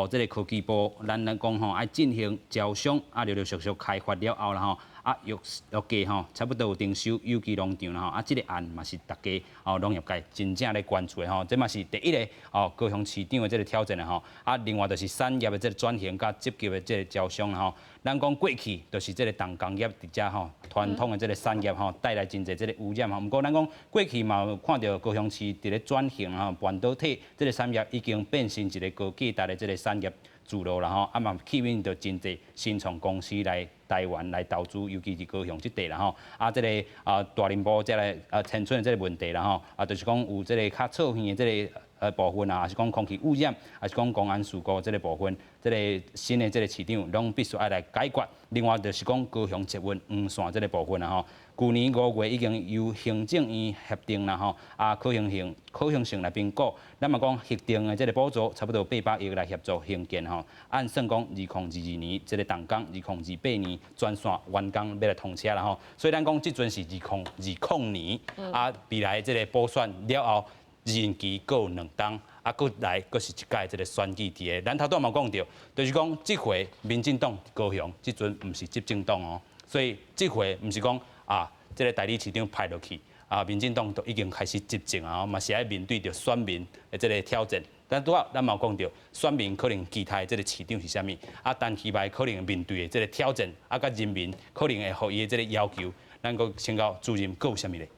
[SPEAKER 1] 這個科技部，咱來講吼，愛進行招商，啊，陸陸續續開發了後啦吼，啊，約計吼，差不多有徵收有機農場啦吼，啊，這個案嘛是大家哦農業界真正咧關注的吼，這嘛是第一個哦高雄市長的這個挑戰的吼，啊，另外就是產業的這個轉型佮積極的這個招商啦吼。咱講過去就是這個重工業佇遮吼，傳統的這個產業吼，帶來真濟這個污染吼。毋過咱講過去嘛有看著高雄市佇咧轉型吼，半導體這個產業已經變成一個高價值的這個產業聚落啦吼，啊嘛吸引著真濟新創公司來台灣來投資，尤其是高雄這塊啦吼。啊，這個啊大林埔這個啊遷村的這個問題啦吼，啊就是講有這個較噪耳的這個部分啊，抑是講空氣污染，抑是講公安事故這個部分，這個新的這個市長攏必須愛來解決。另外就是講高雄捷運黃線這個部分啊吼，舊年5月已經由行政院協定啦吼，啊可行性來評估，咱嘛講核定的這個補助差不多800億來協助興建吼，按算講2022年這個動工，2028年全線完工欲來通車啦吼，所以咱講這陣是2020年，啊未來這個補選了後，任期閣有2冬，啊，閣來閣是一屆這個選舉佇咧。咱頭拄嘛講著，就是講這回民進黨高雄這陣毋是執政黨哦，所以這回毋是講啊，這個代理市長派落去，啊，民進黨都已經開始執政啊，嘛是愛面對著選民的這個挑戰。但拄仔咱嘛有講著，選民可能期待這個市長是啥物，啊，陳其邁可能面對的這個挑戰，啊，佮人民可能會予伊的這個要求，咱閣請教主任閣有啥物咧？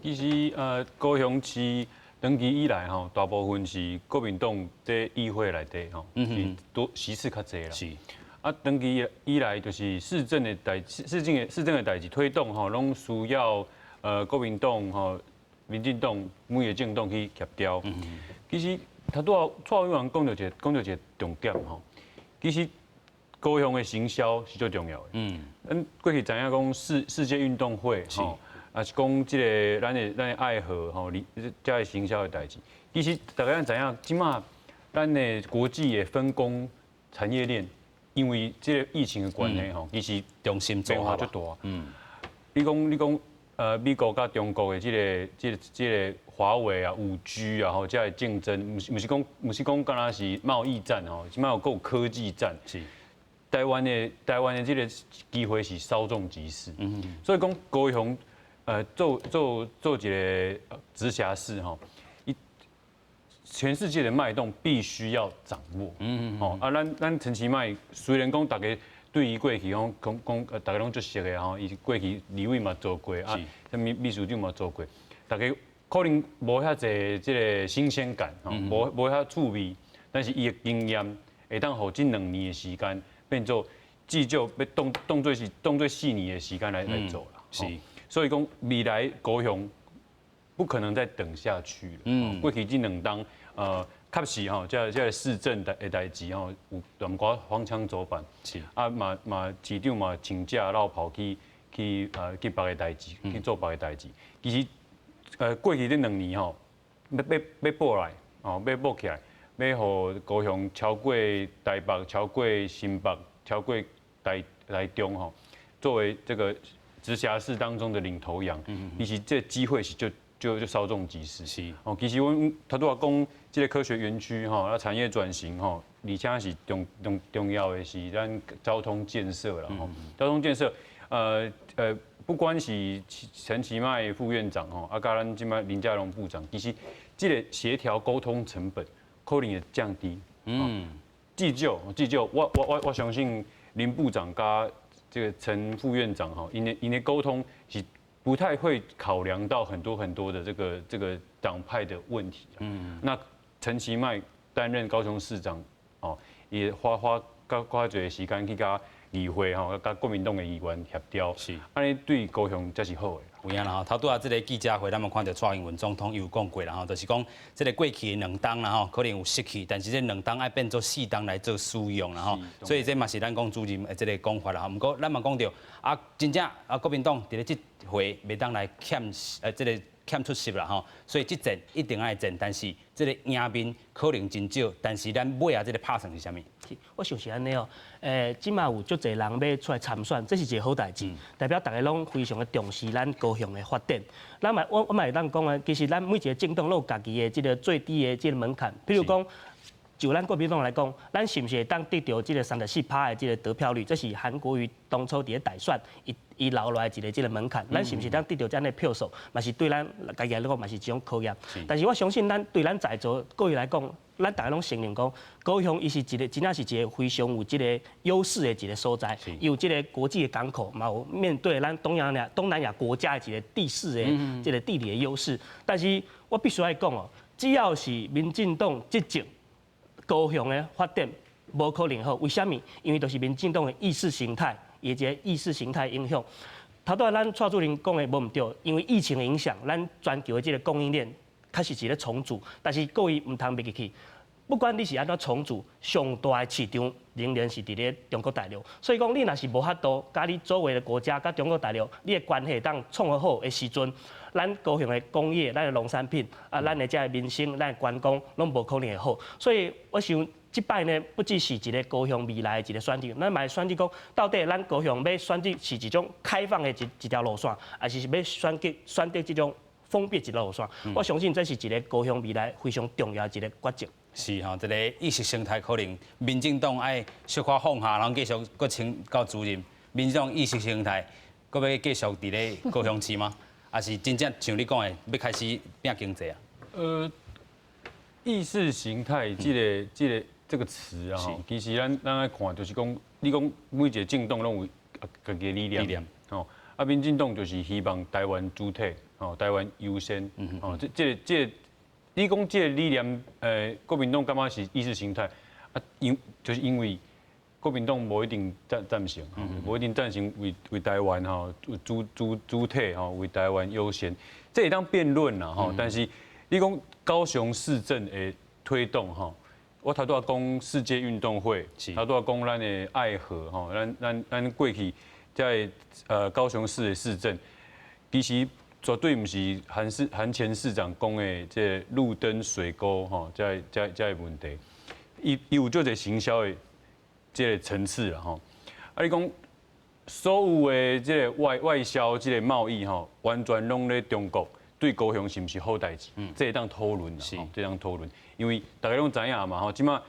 [SPEAKER 4] 其實高雄市長期以來吼，大部分是國民黨佇議會內底吼，是多席次較濟啦。啊，長期以來就是市政的代誌推動吼，攏需要國民黨吼、民進黨每個政黨去協調。其實頭拄仔蔡委員講著一個重點吼，其實高雄的行銷是最重要的。咱過去知影講世界運動會吼，抑是講這个咱的愛河吼，這个行銷的代誌。其實大家知影，這馬咱的國際的分工產業鏈，因為這個疫情的關係吼，其實
[SPEAKER 1] 重新
[SPEAKER 4] 變化足大。你講，美國佮中國的這個華為啊、5G 啊，吼，這个競爭，毋是講，敢若是貿易戰吼，這馬有閣有科技戰。台灣的這个機會是稍縱即逝。所以講高雄，做一个直轄市吼，全世界的脈動必須要掌握。吼啊，咱陳其邁雖然講大家對伊過去講講講，大家攏足熟的吼，伊過去立委嘛做過啊，啥物秘書長嘛做過，大家可能無遐濟這个新鮮感，吼，無遐趣味，但是伊的經驗會當予這2年的時間變做至少欲當做是當做4年的時間來做啦。所以講未來高雄不可能再等下去了。過去這兩冬，確實吼，這个市政的代誌吼，有淡薄仔荒腔走板。啊，嘛市長嘛請假，然後跑去別个代誌，去做別个代誌。其實，過去這兩年吼，欲補來，哦，欲補起來，欲予高雄超過台北、超過新北、超過台中吼，作為這個直轄市當中的領頭羊，其實這機會是就稍縱即逝。哦，其實阮頭拄仔講這个科學園區吼，啊產業轉型吼，而且是重要的是咱交通建設啦吼，交通建設，不管是陳其邁副院長吼，啊，佮咱這馬林佳龍部長，其實這个協調溝通成本可能會降低。至少，我相信林部長佮這个陳副院長吼，𪜶的溝通是不太會考量到很多很多的這個黨派的問題。那陳其邁擔任高雄市長，哦，也花較濟時間去佮議會吼，佮國民黨的議員協調，按呢對高雄才是好的。
[SPEAKER 1] 有影啦吼，頭拄仔這个記者會，咱嘛看著蔡英文總統伊有講過啦吼，就是講這个過去的兩冬啦吼，可能有失去，但是這兩冬愛變做四冬來做使用啦吼，所以這嘛是咱講主任的這个講法啦吼。毋過咱嘛講著啊，真正啊國民黨佇咧這回袂當來這个欠出席啦吼，所以這戰一定愛戰，但是這个贏面可能真少，但是咱尾仔這个拍算是啥物？
[SPEAKER 5] 我想是按呢哦，這馬有足濟人欲出來參選，這是一个好代誌，代表大家攏非常的重視咱高雄的發展。咱嘛，我嘛會當講啊，其實咱每一个政黨攏有家己的這个最低的這个門檻，比如講，就咱國民黨來講，咱是毋是會當得著這个34趴的這个得票率？這是韓國瑜當初佇咧大選，伊留落來一个這个門檻，咱是毋是當得著這樣的票數？嘛是對咱家己來講嘛是一種考驗。但是我相信，咱對咱在座各位來講，咱大家攏承認講，高雄伊是一个真正是一个非常有這个優勢的一个所在，伊有這个國際的港口，嘛有面對咱東南亞國家的一个地勢的這个地理的優勢。但是我必須愛講哦，只要是民進黨執政，高雄的發展無可能好。為啥物？因為就是民進黨的意識形態，伊這个意識形態影響。頭拄仔咱蔡主任講的無毋對，因為疫情的影響，咱全球的這个供應鏈確實是咧重組，但是各位毋通袂記去，不管你是按怎重組，上大的市場仍然是佇咧中國大陸。所以講，你若是無法度佮你周圍的國家佮中國大陸，你的關係當創予好的時陣，咱高雄的工業、咱的農產品啊，咱的這个民生、咱的觀光，攏無可能會好。所以我想，這擺呢，不只是一个高雄未來的一个選擇，咱嘛會選擇講，到底咱高雄欲選擇是一種開放的一條路線，抑是欲選擇這種封閉一條路線？我相信這是一个高雄未來非常重要的一个抉擇。
[SPEAKER 1] 是吼，這个意識形態可能民進黨愛小可放下，然後繼續閣請教主任，民進黨意識形態閣欲繼續佇咧高雄市嗎？抑是真正像你講的，欲開始拼經濟啊？
[SPEAKER 4] 意識形態這個詞啊，其實咱愛看就是講，你講每一个政黨攏有家己的理念，吼，啊，民進黨就是希望台灣主體，吼，台灣優先，吼，這個，你講這个理念，國民黨感覺是意識形態，啊，就是因為國民黨無一定贊成，無一定贊成為台灣吼主體吼為台灣優先，這會當辯論啦吼，但是你講高雄市政的。推動吼。我頭拄仔講世界運動會，頭拄仔講咱的愛河吼，咱過去在高雄市的市政，其實絕對毋是韓前市長講的這個路燈水溝吼，這個問題，伊有足濟行銷的這個層次啦吼。啊，你講所有的這個外銷這個貿易吼，完全攏咧中國，對高雄是毋是好代誌？這會當討論啦，這會當討論，因為大家攏知影嘛吼，這馬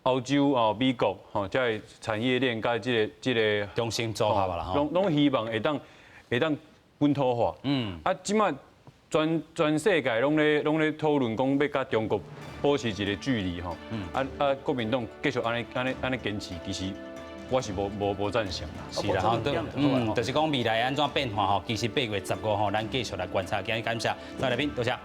[SPEAKER 4] 歐洲哦、美國吼，這個產業鏈佮這個
[SPEAKER 1] 中心組合啦，
[SPEAKER 4] 攏希望會當本土化。啊，這馬全世界攏咧討論講欲佮中國保持一個距離吼。啊，國民黨繼續按呢堅持，其實我是無贊成。
[SPEAKER 1] 是啦，吼，就是講未來按怎變化吼，其實8月15吼，咱繼續來觀察。今日感謝三位來賓，多謝。